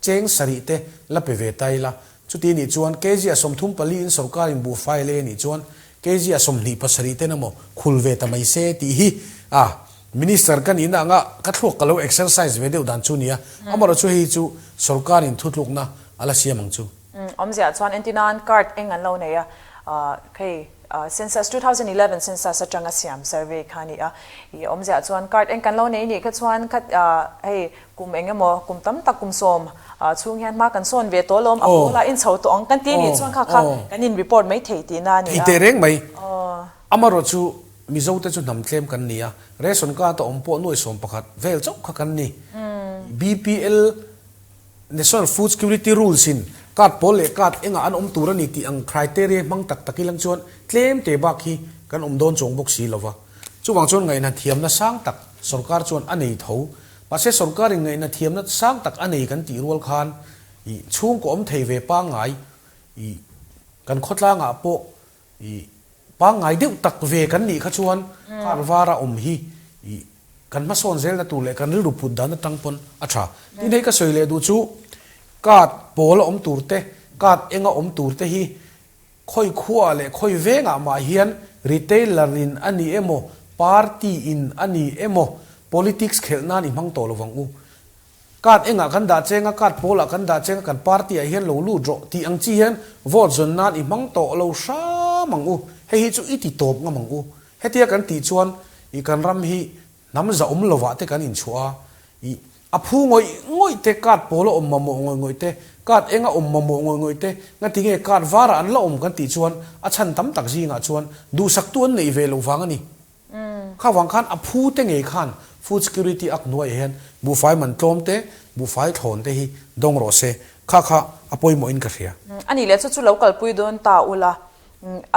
Cheng sarih te la pe ve ta ila. Chuti nih chuan kg a 34 in sorkar in buhfai a lei a nih chuan kg a 27 ten emaw khul ve ta mai se tih hi a Minister ka nihna anga ka thluak ka lo exercise ve deuh dan chu nia. Amaherawhchu chu hei hi chu sorkar in thutlukna a la siam ang chu. Awmzia chuan entirnan card eng an lo nei a, hei census 2011 census atanga siam survey kha a ni a, i awmzia chuan card eng kan lo nei nih kha chuan kha hei kum eng emaw kum tam tak kum sawm chhung hian hma kan sawn ve tawh alawm a pawl ah inchho tawh ang kan ti nih chuan kha kha kan in report mai thei tihna a ni a. Thei teh reng mai. Amaherawhchu Mizo te chu hnam tlem kan ni a, ration card a awm pawh nuai 11 vel chauh kha kan ni. BPL National Food Security Rules in card pawl leh card engah an awm tur a ni tih ang criteria hmang tak tak ilang chuan tlem te bak hi kan awm dawn chuang bawk si lova. Chuvang chuan ngaihna thiamna sang tak sorkar chuan a nei tho. Mahse sorkar in ngaihna thiamna sang tak a nei kan tih rual khan ih chhungkaw awm thei ve pangngai ih kan khawtlangah pawh ih pangngai deuh tak ve kan nih kha chuan card vara awm hi ih kan hmasawn zelna tur leh kan rilru put dan atang pawn a tha. Tin hei ka sawi leh duh chu card pawl a awm tur te, card enga awm tur te hi khawi khuaah leh khawi vengah mah hian retailer in a ni emaw, party in a ni emaw politics khelh nan i hmang tawh lovang u. Card engah kan dah cheng a, card pawlah kan dah cheng a, kan party ah hian lo lut rawh tih ang chi hian vote zawn nan i hmang tawh lo hram ang u. Hei hi chu i ti tawp ngam ang u. Hetia kan tih chuan i kan ram hi hnam zahawm lovah te kan inchhuah a, i a phu ngawih ngawih te, card pawl a awm mamawh ngawih ngawih te, card eng a awm mamawh ngawih ngawih te, ngatinge card varah an la awm kan tih chuan a chhan tam tak zingah chuan duhsaktu an neih ve loh vang a ni. Kha vang khan a phu te ngei khan Food Security Act hnuaiah hian buhfai man tlawm te, buhfai thlawn te hi dawng rawh se. Kha kha a pawimawhin ka hria. A nih leh chu chu lo kalpui dawn ta ula,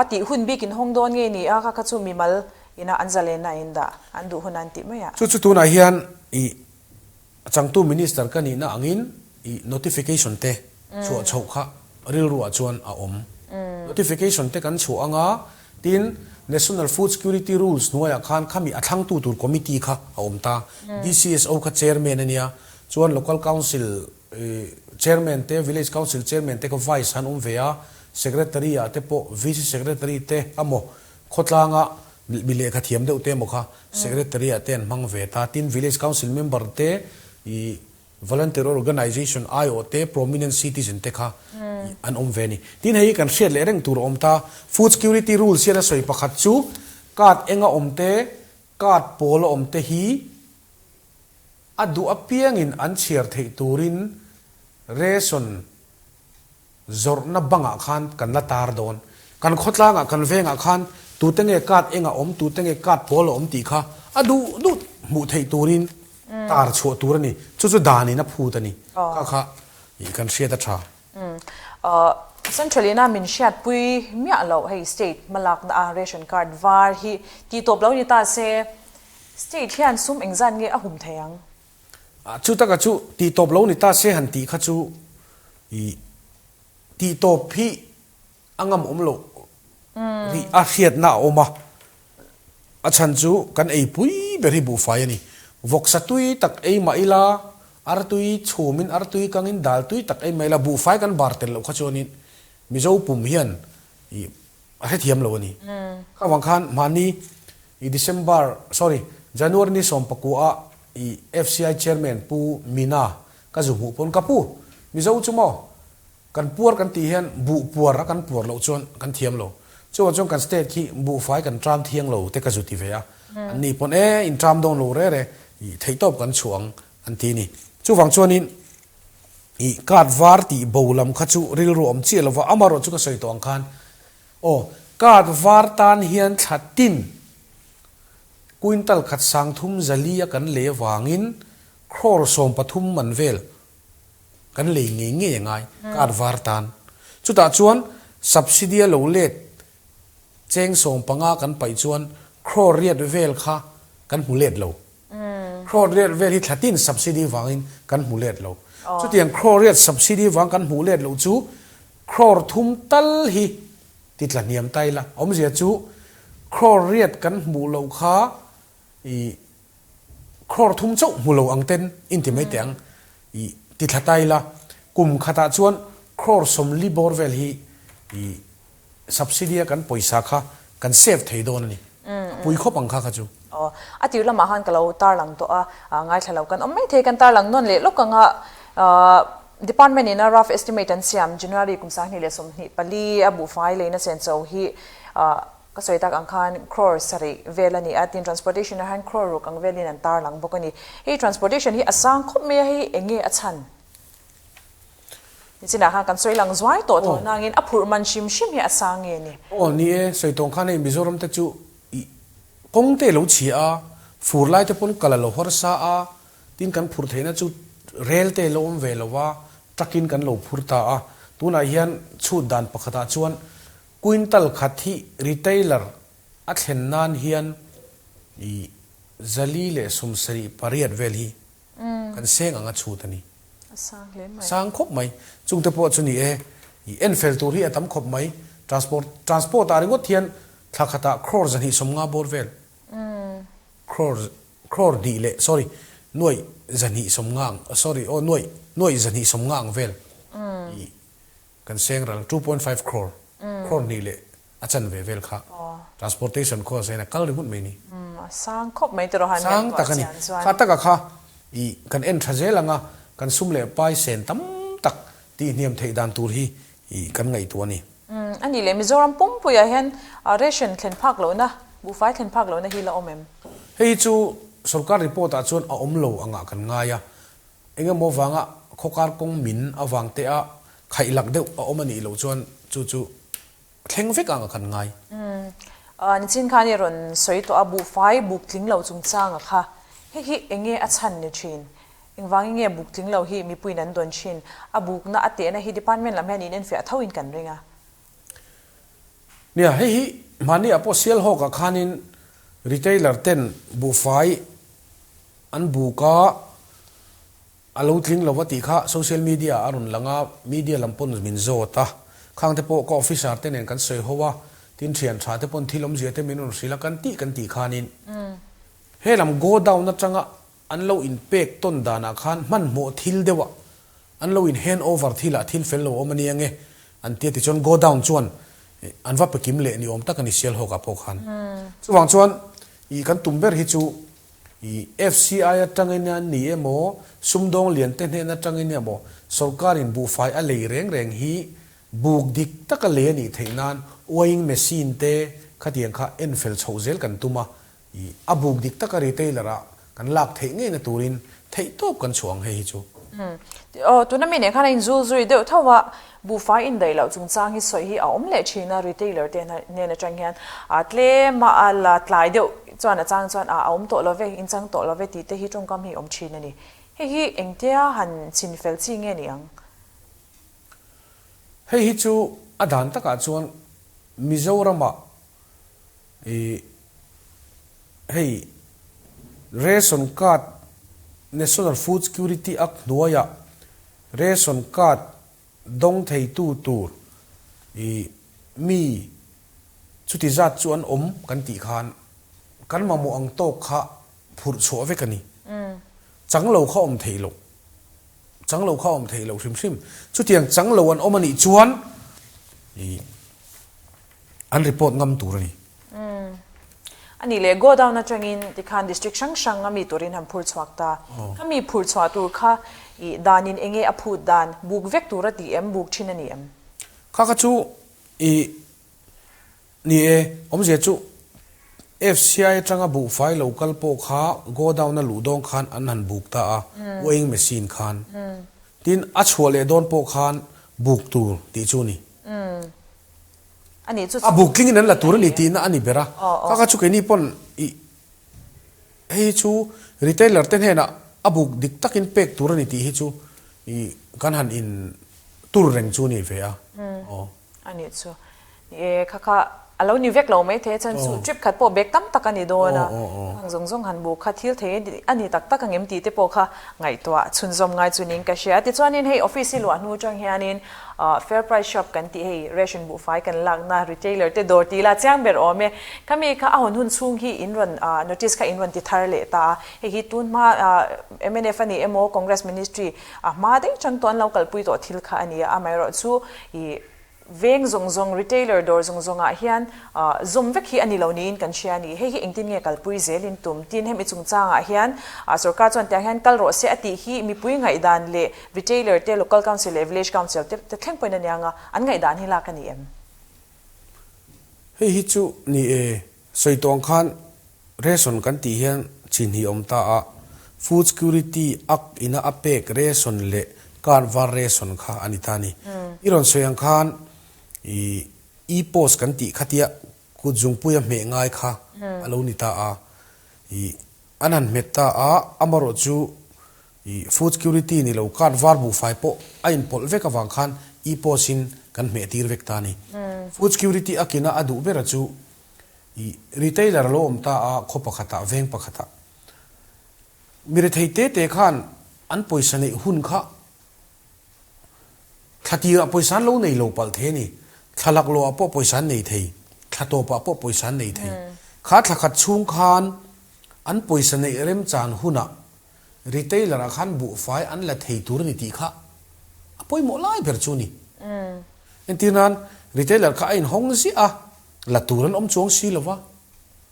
a tih hun bik in hawng dawn nge ni a, kha kha chu mimal ina an zalenna a indah, an duh hun an tih mai a. Chu chu tunah hian i A changtu Minister ka nihna angin i notification te chhuah chhoh kha rilruah chuan a awm. Notification te kan chhuah anga, tin National Food Security Rules hnuaiah khan khami a thlangtu tur committee kha a awm ta. DCSO kha chairman a nia, chuan Local Council chairman te, Village Council chairman te kha vice an awm ve a, Secretary ah te pawh VC Secretary te amaw khawtlanga Mi lehkha thiam deuh te emaw kha Secretary ah te an hmang ve ta. Tin, Village Council member te, ih Volunteer Organization aiawh te, Prominent Citizen te kha an awm ve a ni. Tin, hei hi kan hriat leh reng tur a awm ta. Food Security Rules hian a sawi pakhat chu card enga awm te, card pawl a awm te hi a duh apiangin an chhiar theih turin ration Zawrhna bangah khan kan la tar dawn. Kan khawtlangah, kan vengah khan tute nge card eng a awm, tute nge card pawl a awm tih kha a duh duh hmuh theih turin tar chhuah tur a ni. Chu chu danin a phut a ni. Kha kha ih kan hriat a tha. Central ina min hriatpui miah loh hei state hmalakna a ration card var hi tih tawp lo ni ta se state hian sum engzat nge a hum thei ang? Chu taka chu tih tawp lo ni ta se han tih kha chu ih tih tawp hi a ngam awm loh rih a hriatna a awm a, a chhan chu kan ei pui ber hi buhfai a ni. Vawksa tui tak ei mah ila, artui chhumin artui kangin dal tui tak ei mah ila buhfai kan bar tel loh kha chuanin Mizo pum hian ih a hrethiam lo a ni. Kha vang khan mahni i December, sorry, January ni 19 ah i FCI Chairman Pu Mina ka zu hmuh pawn ka pu, Mizo chu maw kan puar kan tih hian buh puar a kan puar loh chuan kan thiam lo. Chuvang chuan kan state khi buhfai kan tram thiang lo te ka zu ti ve a. An ni pawn e in tram dawn lo re re i theihtawp kan chhuah ang an ti a ni. Chuvang chuanin i card var tih bo lam kha chu rilru awm chiah lova amaherawh chu ka sawi tawh ang khan Aw, card var tan hian thla tin quintal khat 3000 a kan lei avangin crore 13 man vel kan lei ngei ngei a ngai card var tan. Chutah chuan subsidy a lo let cheng 15 kan paih chuan crore riat vel kha kan hmu let lo. Crore riat vel hi thla tin subsidy vangin kan hmu let lo. Chutiang crore riat subsidy vang kan hmuh let loh chu Crore thum tal hi ti tla hniam ta ila, awmzia chu crore riat kan hmuh loh kha i crore thum chauh hmu lo ang ten in ti mai teh ang i ti thla ta ila. Kum khatah chuan crore 40 bawr vel hi i subsidy a kan pawisa kha kan save thei dawn a ni. A pui khawp ang kha kha chu. Aw, a tir lamah khan ka lo tarlang tawh a, ngaithla lo kan awm mai thei, kan tarlang nawn leh lawk ang a, Department in a rough estimate an siam January kum 2024 a buhfai leina senso hi ka sawi tak ang khan crore 7 vel a ni a, tin transportation ah hian crore 6 ang velin an tarlang bawk a ni. Hei transportation hi a sang khawp mai a, hei eng nge a chhan? Nichinah khan kan sawi lang zuai tawh tho nangin a phurh man hrim hrim hi a sang nge ni? Aw ni e, sawi tawng khan hei Mizoram te chu i kawng te lo chhia a, fur lai te pawn kal a lo harsa a, tin kan phurh theihna chu rel te lo awm ve lo va, truck in kan lo phur ta a. Tunah hian chhut dan pakhatah chuan quintal khat hi retailer a thlen nan hian i 478 vel hi Kan seng anga chhut a ni. A sang hle mai. Sang khawp mai. Chungte pawh chu ni e, i en fel tur hi a tam khawp mai. Transport, transport ah ringawt hian thla khatah crore 250 bawr vel. Crore, crore hnih leh, sorry, nuaih 250 ang, sorry, aw nuaih, nuaih 250 ang vel i kan seng ral, 2.5 crore, crore hnih leh A chanve vel kha transportation cost hian a kal ringawt mai ni. A sang khawp mai tiraw han Sang tak a ni. Kha taka kha i kan en tha zel anga kan sum leh pai sen tam tak tih hniam theih dan tur hi i kan ngaihtuah a ni. A nih leh Mizoram pumpuiah hian ration thlen phak lohna, buhfai thlen phak lohna hi la awm em? Hei hi chu sorkar report ah chuan a awm lo angah kan ngai a. Engemaw vanga khawkar kawng min avang te a khaihlak deuh a awm a nih loh chuan chu chu Thleng vek ang a kan ngai. Umm nichin khan i rawn sawi tawh a, buhfai buk tling lo chungchanga kha hei hi eng nge a chhan ni thin? Engvangin nge buk tling lo hi mipuiin an dawn thin? A bukna a tehna hi department lam hian in enfiah tho in kan ring a. Nia, hei hi mahni ah pawh Sialhawk ah khanin retailer ten buhfai an buk a, A lo tling lo va tih kha social media ah a rawn lang a, media lam pawn min zawt a. Khang te pawh ka officer te nen kan sawi ho a, tin thian tha te pawn thil awmzia te min rawn hrilh a kan tih kan tih khanin he lam go down atanga an lo in pek tawn danah khan hmanhmawh thil deuh ah an lo in hand over thil ah thil fel lo awm a nia nge an tia tichuan go down chuan an va pe kim leh ni awm tak a ni Sialhawk ah pawh khan. Chuvang chuan ih kan tum ber hi chu I FCI atangin a ni emaw, sumdawng lian te hnen atangin emaw, sorkarin buhfai a lei reng reng hi buk dik taka lei a nih theih nan weighing machine te khatiang kha en fel chhoh zel kan tum a, i a buk dik taka retailer ah kan lak theih ngeina turin theih tawp kan chhuah ang hei hi chu. Aw, tuna mi nen khan a inzul zui deuh tho a, Buhfai indaih loh chungchang hi sawi hi a awm leh thin a, retailer te hnen atang hian a tlem a, a la tlai deuh chuan a chang chuan a awm tawh lo ve, inchang tawh lo ve tih te hi tawngkam hi awm thin a ni. Hei hi engtia han chhin fel chi nge ni ang? Hei hi chu a dan takah chuan Mizoramah i hei ration card National Food Security Act hnuaiah ration card dawng theitu tur i mi chuti zat chu an awm kan tih khan kan mamawh ang tawk kha phurh chhuah vek a ni. Chang lo kha awm theih loh. Chang lo kha awm theih loh hrim hrim. Chutiang chang lo an awm a nih chuan i an report ngam tur a ni. A nih leh godown atangin tikhan district hrang hrang a mi turin han phur chhuak ta. Kha mi phur chhuah tur kha i danin enge a phut dan buk vek tur a ti em, buk thin a ni em? Kha kha chu i ni e, awmzia chu FCI atanga buhfai lo kal pawh kha godown a luh dawn khan an han buk ta a, weighing machine khan. Tin a chhuah leh dawn pawh khan buk tur tih chu a ni. A nih chu A buk tlingin an la tur a ni tihna a ni ber a. Kha kha chu keini pawn i hei hi chu retailer te hnenah a buk dik takin pek tur a ni tih hi chu i kan han in tur reng chu a ni ve a. Aw. A nih chu. Ni e, kha kha. A lo ni vek lo mai thei a chuan chu trip khat pawh bag tam tak a ni dawn a, khang zawng zawng han bu kha thil thei a ni tak tak ang em tih te pawh kha ngaihtuah chhunzawm ngai chu niin ka hria. Tichuanin hei office hi luah hnu atang hianin fair price shop kan tih hei ration buhfai kan lakna retailer te dawr tih la chiang ber awm e. Khami kha a hawn hun chhung hi in rawn notice kha in rawn ti thar leh ta a, hei hi tun hma mnf a ni emaw Congress ministry a hma daih chang tawh an lo kalpui tawh thil kha a ni a, amaherawhchu ih Veng zawng zawng, retailer dawr zawng zawngah hian zawm vek hi a ni lo niin kan hria a ni. Hei hi engtin nge kalpui zelin tum? Tin, hemi chungchangah hian sorkar chuan tiang hian kal rawh se a tih hi mipui ngaihdan leh retailer te, local council leh village council te te thleng pawhin a nia nga, an ngaihdan hi lak a ni em? Hei hi chu ni e, sawi tawng khan ration kan tih hian chin hi awm ta a, Food Security Act ina a pek ration leh card var ration kha a ni ta a ni. I rawn sawi ang khan i e-post kan tih khatia kut zungpuia hmeh ngai kha a lo ni ta a, i an han hmet ta a, amarawh chu i Food Security ni lo card var buhfai pawh a inpawlh vek avang khan e-post in kan hmeh tir vek ta a ni. Food Security Act ina a duh bera chu i retailer a lo awm ta a, khaw pakhatah, veng pakhatah. Mi rethei te te khan an pawisa neih hun kha thla tirah pawisa an lo nei lo palh thei a ni. Thla laklawhah pawh pawisa an nei thei, thla tawpah pawh pawisa an nei thei. Kha thla khat chhung khan an pawisa neih remchan hunah retailer ah khan buhfai an la thei tur a ni tih kha a pawimawh lai ber chu a ni. Entir nan retailer kha a inhawng ziah a, la tur an awm chuang si lo va.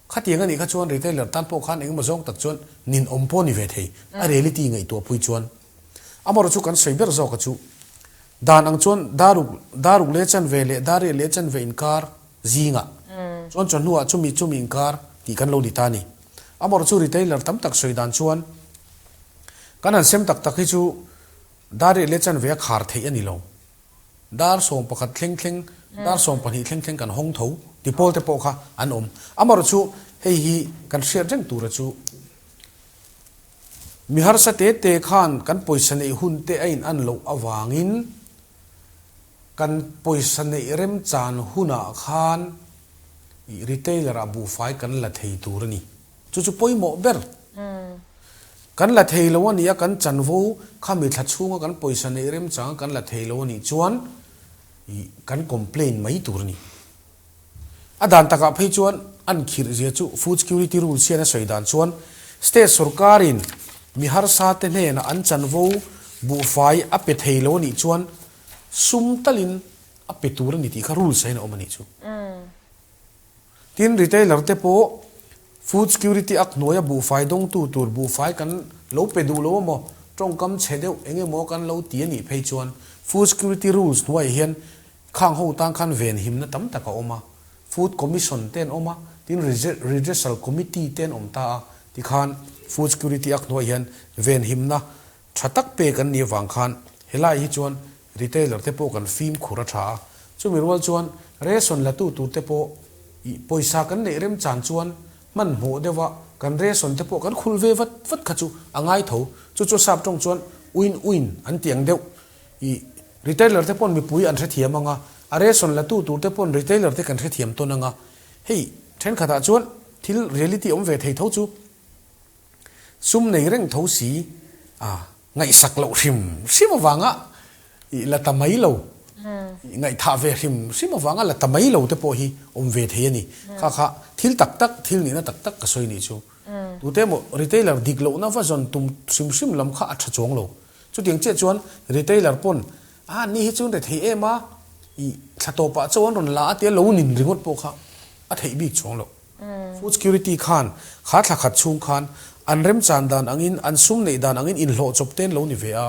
Khatiang a nih kha chuan retailer tan pawh khan engemaw zawng tak chuan ninawm pawh a ni ve thei, a reality ngaihtuah pui chuan. Amaherawh chu kan sawi ber zawka chu dan ang chuan daruk daruk leh chanve leh dariat leh chanve inkar zingah chuan chawhnuah chumi chumi inkar tih kan lo ni ta a ni. Amaherawh chu retailer tam tak sawi dan chuan kan han sem tak tak hi chu dariat leh chanve a khar theih a ni lo. Dar 11 thleng thleng, dar 12 thleng thleng kan hawng tho ti pawl te pawh kha an awm. Amaherawh chu hei hi kan hriat reng tura chu mi harsa te te khan kan pawisa neih hun te a in an loh avangin kan pawisa neih remchan hunah khan retailer ah buhfai kan la thei tur a ni. Chu chu pawimawh ber. Kan la thei lo a nih a, kan chanvo kha mi thla chhunga kan pawisa neih remchanga kan la thei lo a nih chuan kan complain mai tur a ni. A dan takah phei chuan an khirh zia chu Food Security Rules hian a sawi dan chuan State sorkarin mi harsa te hnenah an chanvo buhfai a pe thei lo a nih chuan sum talin a pe tur a ni tih kha rules ah hian a awm a nih chu. Tin, retailer te pawh Food Security Act hnuaia buhfai dawngtu tur buhfai kan lo pe duh lo emaw, tawngkam chhe deuh eng emaw kan lo ti a nih phei chuan Food Security Rules hnuaiah hian khang ho tan khan venhimna tam tak a awm a, Food Commission te an awm a, tin Redressal Committee te an awm ta a, tikhan Food Security Act hnuaiah hian venhimna Tha tak pek an nih avang khan helai hi chuan retailer te pawh kan fimkhur a tha a, chumi rual chuan ration la tu tur te pawh ih pawisa kan neih remchan chuan hmanhmawh deuh a kan ration te pawh kan khulh ve vat vat kha chu a ngai tho, chu chu sap tawng chuan win win an ti ang deuh ih retailer te pawn mipui an hrethiam ang a, a ration la tu tur te pawn retailer te kan hrethiam tawn ang a, hei thenkhatah chuan thil reality awm ve thei tho chu. Sum nei reng tho si a, ngaihsak loh hrim hrim avanga i la ta mai lo, i ngaihthah ve hrim hrim avanga la ta mai lo te pawh hi awm ve thei a ni. Kha kha thil tak tak, thil nihna tak tak ka sawi nih chu. Tute emaw retailer dik lohna va zawn tum hrim hrim lam kha a tha chuang lo. Chutiang chiah chuan retailer pawn a ni hi chu an rethei em a, i thla tawpah chaw an rawn la a tia lo nin ringawt pawh kha a theih bik chuang lo. Food Security khan kha thla khat chhung khan an remchan dan angin an sum neih dan angin inhlawh chawp te an lo ni ve a.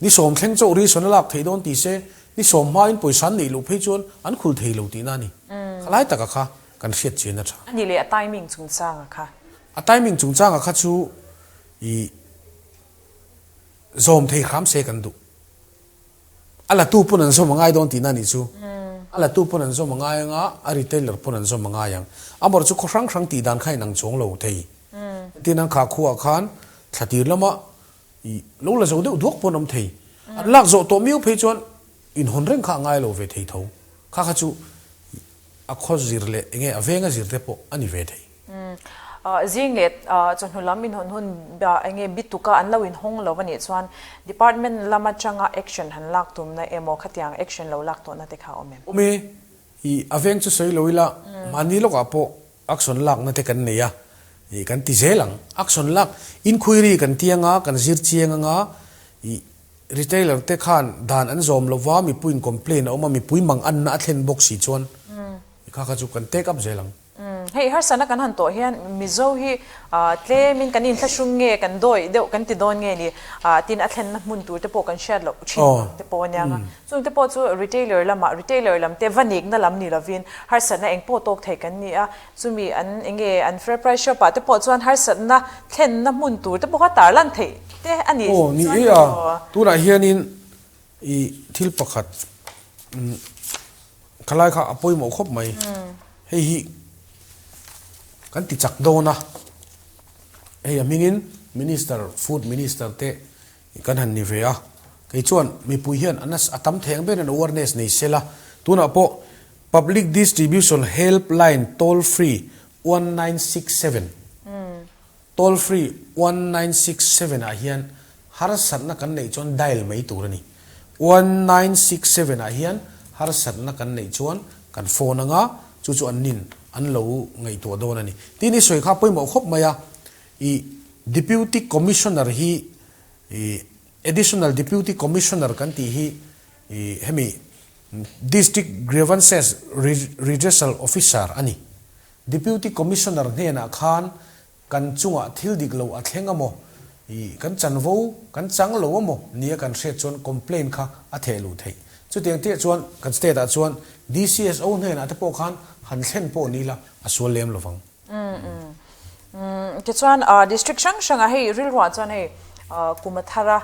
Ni sawm thleng chauh ration a lak theih dawn ti se, ni sawm hmain pawisa an neih loh phei chuan an khul thei lo tihna a ni. Khalai taka kha kan hriat chian a tha. A ni leh a timing chungchanga kha. A timing chungchanga kha chu i zawm thei hram se kan duh. A latu pawn an zawm a ngai dawn tihna a nih chu. A latu pawn an zawm a ngai ang a, a retailer pawn an zawm a ngai ang. Amaherawhchu khaw hrang hrang tih dan kha inang chuang lo thei. Tin an khah khuaah khan thla tir lama ih lo la zo deuh duak pawn awm thei. An lak zawh tawh miau phei chuan inhawn reng kha a ngai lo ve thei tho. Kha kha chu. a khaw zir leh enge a venga zir te pawh a ni ve thei. Zing leh chawhnu lam inhawn hun enge bituka an lo inhawng lo a nih chuan Department lam atanga action han lak tumna emaw khatiang action lo lak tawhna te kha a awm em? Awm e, i a veng chu sawi lo ila mahni lawkah pawh action lakna te kan nei a, i kan ti zel ang. Action lak inquiry kan ti anga kan zir chiang anga i retailer te khan dan an zawm lova mipuiin complain a awm a, mipui mang anna a thlen bawk si chuan i kha kha chu kan take up zel ang. Hei harsatna kan han tawh hian Mizo hi tlemin kan inthlahrung nge kan dawi deuh kan ti dawn nge ni? Tin a thlenna hmun tur te pawh kan hriat loh thin te pawh a nia nga. Chung te pawh chu retailer lamah retailer lam te va nikna lam ni lovin harsatna eng pawh tawk thei kan ni a. Chumi an enge an fair price shop ah te pawh chuan harsatna thlenna hmun tur te pawh kha tarlan theih te a ni Aw ni e a, tunah hianin i thil pakhat Khalai kha a pawimawh khawp mai. Hei hi kan ti chak dawn a, hei a hmingin Minister, Food Minister te kan han ni ve a. Kei chuan mipui hian a tam thei ang berin awareness nei se la. Tunah pawh Public Distribution Helpline Toll Free 1967, Toll free 1967 ah hian harsatna kan neih chuan dial mai tur a ni. 1967 ah hian harsatna kan neih chuan kan phone anga chu chu an nin an lo ngaihtuah dawn a ni. Tin i sawi kha pawimawh khawp mai a, i Deputy Commissioner hi i Additional Deputy Commissioner kan tih hi i hemi District Grievances Redressal Officer a ni. Deputy Commissioner hnenah khan kan chungah thil dik lo a thleng a maw, ih kan chanvo kan chang lo a maw nia kan hriat chuan complaint kha a theh luh theih. Chutiang chiah chuan kan state ah chuan DCSO hnenah te pawh khan han thlen pawh ni ila a sual lem lo vang. Tichuan district hrang hrangah hei rilruah chuan hei kum a thar a,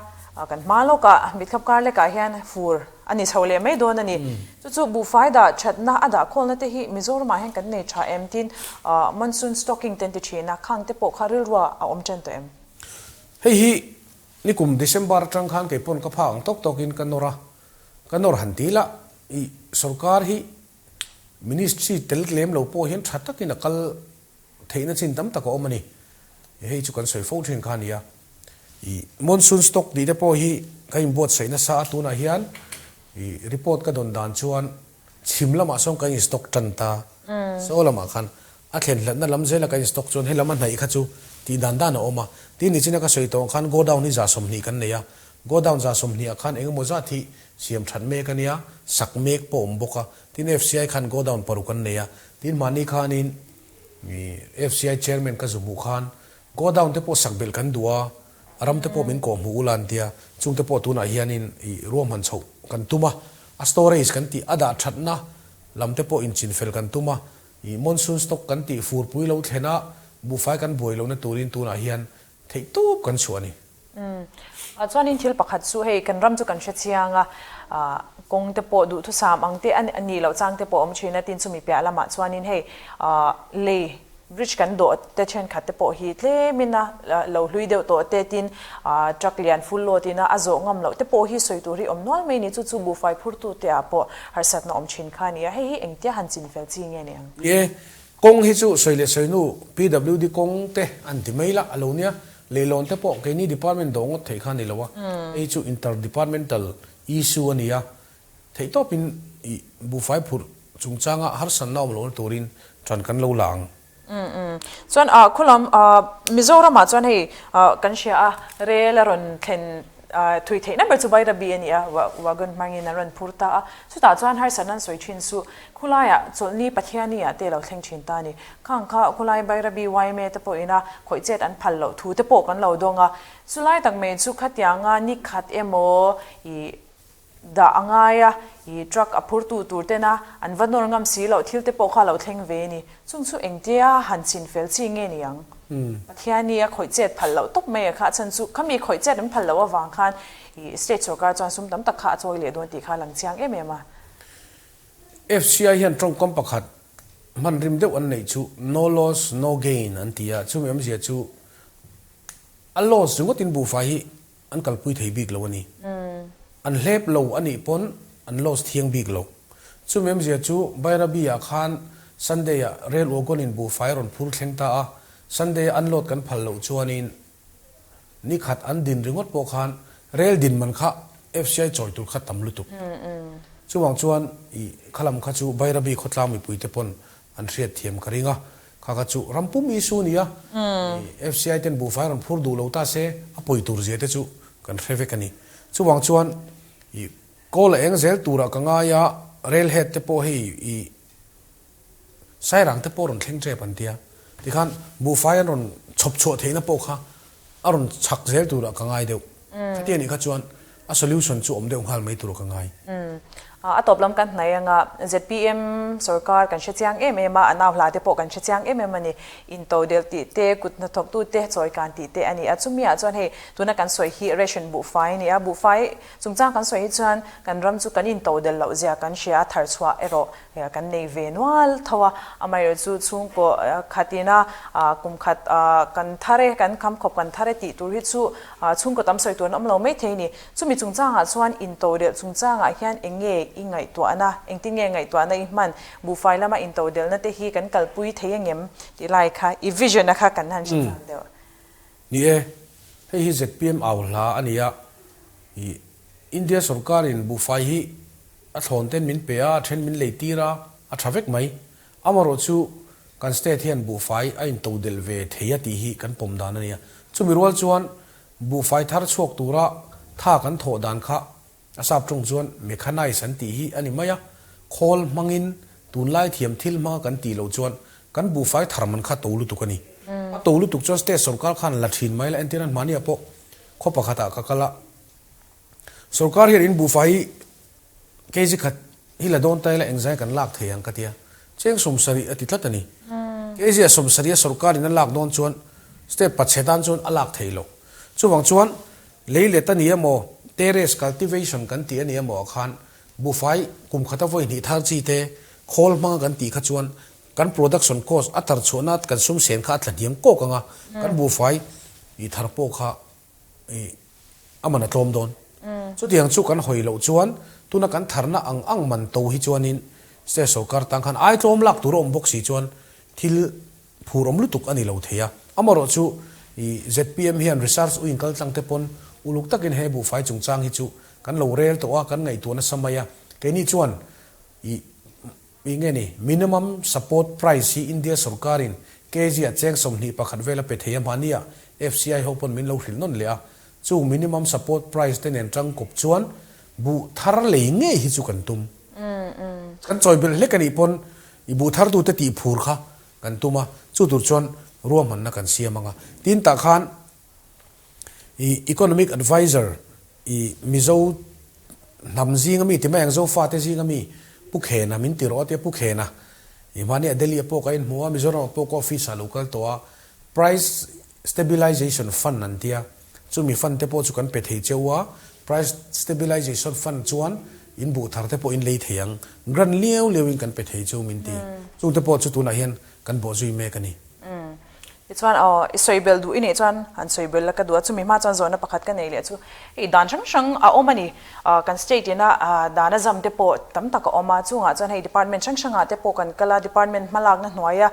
kan hma lawkah mitkhap kar lekah hian fur A ni chho leh mai dawn a ni. Chu chu buhfai dah thatna a dah khawlna te hi Mizoramah hian kan nei tha em tin monsoon stocking te an ti thin a, khang te pawh kha rilrua a awm tan tawh em? Hei hi nikum December atang khan kei pawn ka phak ang tawk tawkin ka nawr a, ka nawr han ti la i sorkar hi ministry tel lem lo pawh hian tha takin a kal theihna chin tam tak a awm a ni. Hei chu kan sawi fo thin kha a ni a. I monsoon stock tih te pawh hi ka inbuatsaih nasa a, tunah hian i report ka dawn dan chuan chhim lamah sawn kan in stock tan ta, saw lamah khan a thlen hlatna lam zela kan in stock chuan helam a hnaih kha chu tih dan dan a awm a. Tin nichina ka sawi tawh ang khan godown hi 30 kan nei a, godown 30 ah khan engemaw zat hi siam that mek a nia, sak mek pawh a awm bawk a. Tin FCI khan godown paruk an nei a, tin mahni khanin i FCI chairman ka zu hmuh khan Godown te pawh sak belh kan duh a, a ram te pawh min kawh hmuh ula an tia, chung te pawh tunah hianin ih ruahman chhoh kan tum a, a storage kan tih a dah thatna lam te pawh inchinfel kan tum a, ih monsoon stock kan tih furpui lo thlen a, buhfai kan buai lohna turin tunah hian theih tawp kan chhuah a ni. Umm. Chuanin thil pakhat chu hei kan ram chu kan hre chiang a, kawng te pawh duhthusam ang te a nih loh chang te pawh a awm thin a, tin chumi piah lamah chuanin hei lei bridge kan dawh te thenkhat te pawh hi tlemin a lo hlui deuh tawh te tin truck lian full load ina a zawh ngam loh te pawh hi sawi tur hi awm nual mai ni chu chu buhfai phurtu te ah pawh harsatna awm thin kha a ni a, hei hi engtia han chin fel chi nge ni ang? Ni e, kawng hi chu sawi leh sawi hnu PWD kawng te an ti mai la a lo nia, Leilawn te pawh keini department dawh ngawt theih kha a ni lo a, hei chu inter departmental issue a ni a, theihtawpin ih buhfai phurh chungchanga harsatna awm lohna turin ṭan kan lo la ang. Umm umm. Chuan ah khulam ah Mizoramah chuan hei ah kan hria a, rel a rawn thlen ah thui theihna ber chu Bairabi a ni a, wagon hmangin an rawn phur ta a, chutah chuan harsatna an sawi ṭhin chu khulaiah chawlhni Pathiani ah te lo thleng ṭhin ta a ni. Khang kha khulai Bairabi yma te pawh ina khawih chet an phal loh thu te pawh kan lo dawng a, chulai tak mai chu khatianga ni khat emaw ih dah a ngai a, ih truck a phur tu tur tena an va nawr ngam si loh thil te pawh kha lo thleng ve a ni. Chung chu engtia han chin fel chi nge ni ang? Pathiani a khawih chet phal loh tawp mai a kha, a chhan chu khami khawih chet an phal loh avang khan ih state sorkar chuan sum tam tak kha a chawi leh dawn tih kha a lang chiang em em a. FCI hian tawngkam pakhat Hman rim deuh an neih chu no loss no gain an ti a, chumi awmzia chu a loss ringawtin buhfai hi an kalpui thei bik lo a ni. An hlep lo a nih pawn an loss thiang bik lo. Chumi awmzia chu Bairabi ah khan Sunday ah rail wagon in buhfai a rawn phur thleng ta a, Sunday a unload kan phal loh chuanin ni khat an din ringawt pawh khan rail din man kha FCI chawi tur kha tam lutuk. Chuvang chuan i khalam kha chu Bairabi khawtlang mipui te pawn an hriat thiam ka ring a, kha kha chu ram pum issue a ni a, FCI ten buhfai rawn phur duh lo ta se a pawi tur zia te chu kan hre vek a ni. Chuvang chuan i Kawl a eng zel turah ka ngai a, rail head te pawh hei i Sairang te pawh rawn thleng tep an tia. Tikhan buhfai an rawn chhawp chhuah theihna pawh kha a rawn chhak zel turah ka ngai deuh. Khatia nih kha chuan a solution chu awm deuh nghal mai turah ka ngai. A tawp lam kan hnaih anga zpm sorkar kan hre chiang em em a, a nau hla te pawh kan hre chiang em em a ni. Intodelh tih te, kut hnathawktu te, chawikan tih te a ni a. Chumi ah chuan hei tuna kan sawi hi ration buhfai a ni a, buhfai Chungchang kan sawi hi chuan kan ram chu kan intodelh loh zia kan hria a, thar chhuah erawh kan nei ve nual tho a. Amaherawhchu chhungkaw khatina kum khat kan thar e, kan kham khawp kan thar e tih tur hi chu chhungkaw tam sawi tur an awm lo mai thei a ni. Chumi chungchangah chuan intodelh chungchangah hian eng nge i ngaihtuahna, engtin nge ngaihtuahna i hman, buhfai lama intodelhna te hi kan kalpui thei angem tih lai kha i vision a kha kan han hre chang deuh. Ni e, hei hi zpm au hla a ni a, ih India sorkarin buhfai hi a thlawn ten min pe a, a then min lei tir a, a tha vek mai. Amaherawh chu kan state hian buhfai a into delh ve thei a tih hi kan pawm dan a ni a. Chumi rual chuan buhfai thar chhuak tura tha kan thawh dan kha A sap tawng chuan mechanise an tih hi a ni mai a, khawl hmangin tunlai thiam thil hmanga kan tih loh chuan kan buhfai thar man kha to lutuk a ni. A to lutuk chuan state sorkar khan la thin mai la, entir an hmahniah pawh khaw pakhatah ka kal a, sorkar hian in buhfai hi kg khat hi la dawn ta ila engzai kan lak thei ang ka tia, cheng 70 a ti tlat a ni. Kg a 70 a sorkarin a lak dawn chuan state pachhe tan chuan a lak theih loh. Chuvang chuan Lei let a ni emaw, terrace cultivation kan tih a ni emaw ah khan buhfai kum khata vawi hnih thar chi te khawl hmanga kan tih kha chuan kan production cost a tar chhuahna kan sum sen kha a tla hniam kawk ang a, kan buhfai ih thar pawh kha ih a man a tlawm dawn. Chutiang chu kan hawi loh chuan tuna kan tharna ang ang man to hi chuanin state sorkar tan khan ai tlawm lak tur a awm bawk si chuan thil Phur awm lutuk a ni lo thei a. Amaherawh chu i zpm hian research u inkal tlang te pawn uluk takin he buhfai chungchang hi chu kan lo rel tawh a, kan ngaihtuah nasa mai a. Keini chuan i i nge ni minimum support price hi India sorkarin kg ah cheng 21 vel a pe thei a hmahni ah FCI ho pawn min lo hrilh nawn leh a. Chung minimum support price te nen tangkawp chuan buh thar lei ngei hi chu kan tum. Kan chawi belh hlek a nih pawn i buh thartute tih phur kha Kan tum a, chu tur chuan ruahmanna kan siam ang a. Tin tah khan i Economic Adviser i Mizo hnam zinga mi ti mai ang Zofate zinga mi Pu Khena min ti rawh a tia Pu Khena i hmani ah Delhi ah pawh ka inhmu a, Mizoram ah pawh ka office ah lo kal tawh a, Price Stabilization Fund an tia. Chumi fund te pawh chu kan pe thei cheu a, Price Stabilization Fund chuan in buh thar te pawh in lei thei ang, grant liau liau in kan pe thei cheu min ti. Chung te pawh chu tunah hian kan bawh zui mek a ni. Tichuan aw, i sawi belh duh i nih chuan han sawi belh la ka duh a, chumi hma chuan zawhna pakhat ka nei leh chu hei dan hrang hrang a awm a ni. Kan state ina dan a zam te pawh tam tak a awm a, chungah chuan hei department hrang hrangah te pawh kan kal a, department hmalakna hnuaia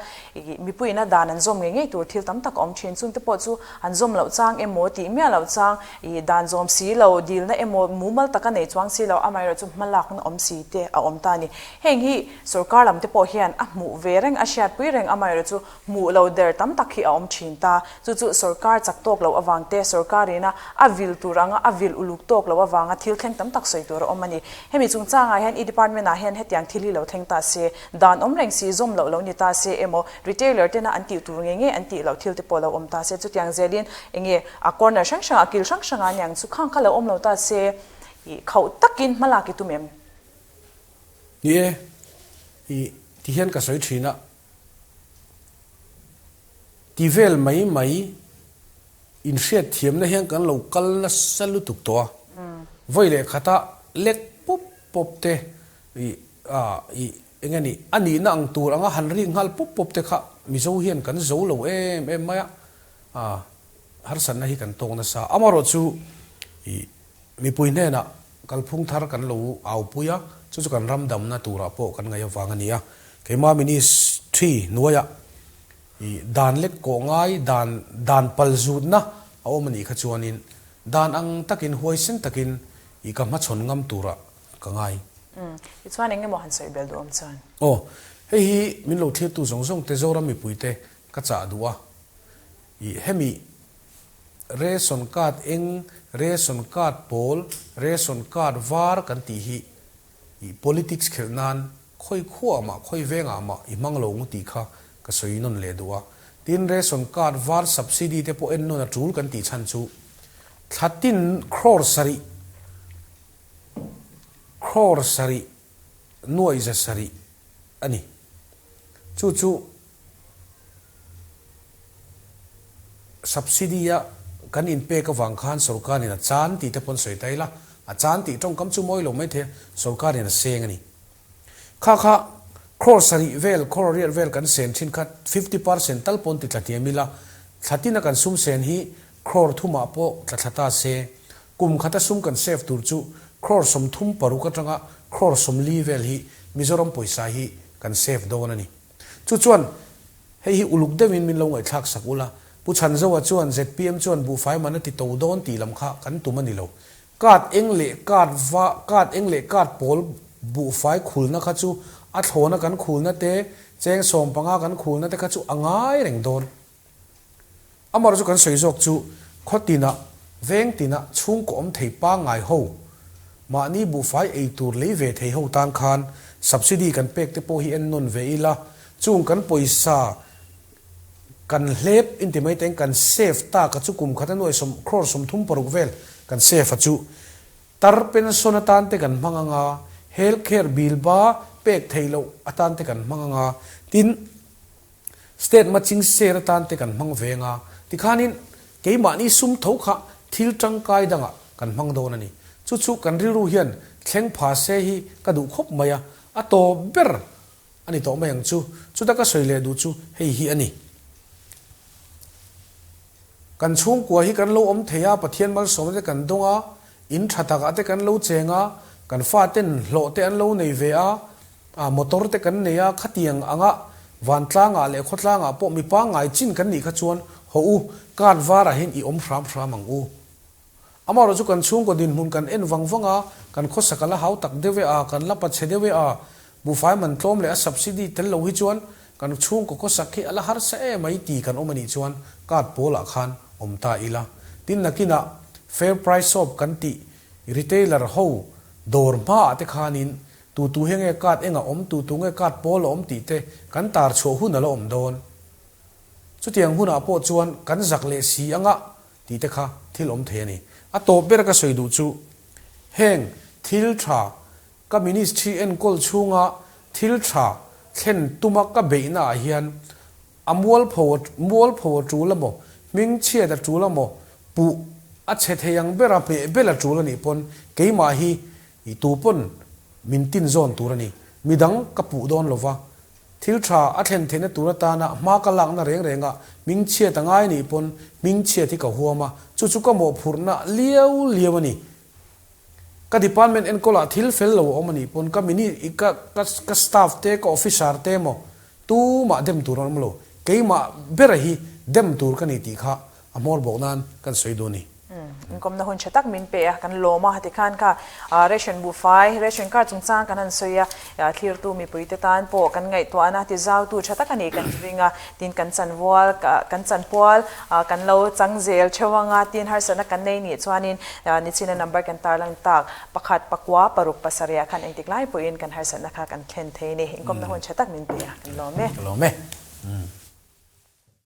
mipuiina dan an zawm ngei ngei tur thil tam tak a awm thin. Chung te pawh chu an zawm loh chang emaw tih miah loh chang ih dan zawm si lo, dilna emaw mumal taka nei chuang si lo, amaherawhchu hmalakna awm si te a awm ta a ni. Heng hi sorkar lam te pawh hian a hmuh ve reng, a hriatpui reng, amaherawhchu Hmuh lo der tam tak hi a awm thin ta. Chu chu sorkar chak tawk loh avang te, sorkarina a vil tur anga a vil uluk tawk loh avanga thil thleng tam tak sawi tur a awm a ni. Hemi chungchangah hian i department ah hian hetiang thil hi lo thleng ta se, dan awm reng si, zawm loh lo ni ta se emaw, retailer tena an tih tur ngei ngei an tih loh thil te pawh lo awm ta se, chutiang zelin enge a corner hrang hrangah, kil hrang hrangah aniang chu khang kha lo awm lo ta se, ih khauh takin hmalak i tum em? Ni e, ih tihian ka sawi thin a. Ti vel mai mai inhriat thiamna hian kan lo kal nasa lutuk tawh a, vawi leh khata lek pawp pawp te ih ah ih eng nge ni a nihna ang tur anga han rik nghal pawp pawp te kha Mizo hian kan zo lo em em mai a, ah harsatna hi kan tawk nasa. Amaherawhchu ih mipui hnenah. kalphung thar kan lo aupui a, chu chu kan ram damna turah pawh kan ngaih avang a ni a. Keimah Ministry hnuaiah i dan lek kawh ngai, dan dan pal zutna a awm a nih kha chuanin dan ang takin huaisen takin i ka hmachhawn ngam turah ka ngai. Umm, tichuan eng emaw han sawi bel duh awm chuan? Aw, hei hi min lo thlirtu zawng zawng te Zoram mipuite ka chah duh a, i hemi Ration card eng, ration card pawl, ration card var kan tih hi i politics khelh nan khawi khuaah mah khawi vengah mah i hmang lo ngu tih kha ka sawi nawn leh duh a. Tin, ration card var subsidy te pawh en nawn a tul kan tih chhan chu thla tin crore sarih, crore sarih nuaih za sarih a ni. Chu chu. Subsidy a kan inpek avang khan sorkarin a chan tih te pawn sawi ta ila, a chan tih tawngkam chu mawi lo mai thei a, sorkarin a seng a ni. Kha kha crore sarih vel, crore riat vel kan sen thin kha 50% tal pawn ti tla hniam ila, thla tina kan sum sen hi crore thumah pawh tla thla ta se, kum khata sum kan save tur chu crore 36 atanga crore 40 vel hi Mizoram pawisa hi kan save dawn a ni. Chu chuan, hei hi uluk deuhin min lo ngaihthlak sak ula, Pu Chhanzoa chuan zpm chuan buhfai man a ti to dawn tih lam kha kan tum a ni lo. Card eng leh card va, card eng leh card pawl buhfai khulna kha chu a thlawna kan khulna te, cheng 15 kan khulna te kha chu a ngai reng dawn. Amaherawhchu chu kan sawi zawk chu khaw tinah, veng tinah chhungkaw awm thei pangngai ho, mahni buhfai ei tur lei ve thei ho tan khan subsidy kan pek te pawh hi en nawn ve ila, chung kan pawisa kan hlep inti mai teng kan save tak a chu kum khat a nuai sawm crore 36 vel kan save a chu tar pension atan te kan hmang anga, health care bill ba pek theih loh atan te kan hmang anga, tin. State matching share atan te kan hmang ve anga, tikhanin keimahni sum tho kha thil tangkai dangah kan hmang dawn a ni. Chu chu kan rilru hian thleng pha se hi ka duh khawp mai a, a tawp ber a ni tawh mai ang chu. Chuta ka sawi leh duh chu hei hi a ni. Kan chhungkua hi kan lo awm thei a, Pathian malsawmna te kan dawng a, in tha takah te kan lo cheng a, kan faten hlawh te an lo nei ve a, A motor te kan nei a, khatiang anga vantlangah leh khawtlangah pawh mi pangngai chin kan nih kha chuan haw u, card varah hian i awm hram hram ang u. Amaherawh chu kan chhungkaw dinhmun kan en vang vang a, kan khawsak a la hau tak deuh e a, kan la pachhe deuh e a, buhfai man tlawm leh a subsidy tel lo hi chuan kan chhungkaw khawsak hi a la harsa em mai ti kan awm a nih chuan card pawlah khan awm ta ila. Tin nakinah fair price shop kan tih retailer ho dawr hmaah te khanin Tu tu hi nge card eng a awm, tu tu nge card pawl a awm tih te kan tar chhuah hun a la awm dawn. Chutiang hunah pawh chuan kan zak leh si anga tih te kha thil awm thei a ni. A tawp ber ka sawi duh chu heng thil tha ka ministry enkawl chhunga thil tha thlen tuma ka beihna ah hian A mualpho mualpho a tul emaw, hmingchhiat a tul emaw, puh a chhe thei ang bera hmeh bel a tul a nih pawn keimah hi i tu pawn min tin zawn tur a ni. Midang ka puh dawn lo va, thil tha a thlen theihna tur atana hma ka lakna reng renga hmingchhiat a ngai a nih pawn hmingchhiat hi ka huam a, chu chu ka mawhphurhna liau liau a ni. Ka department enkawlah thil fel lo a awm a nih pawn ka mini ka ka staff te ka officer te emaw tumah dem tur an awm lo, keimah bera hi dem tur ka ni tih kha a hmawr bawk nan kan sawi duh a ni. Inkawmna hun tha tak min pe a, kan lawm a, tikhan kha ration buhfai, ration card chungchang kan han sawi a, thlirtu mipuite tan pawh kan ngaihtuahna tizautu tha tak a ni kan ring a, tin kan chanvual kan chanpual kan lo chang zel theuh anga tin harsatna kan nei nih chuanin nichina number kan tarlang tak pakhat pakua paruk pasarih ah khan engtik lai pawhin kan harsatna kha kan thlen thei a ni. Inkawmna hun tha tak min pe a, kan lawm e. Ka lawm e.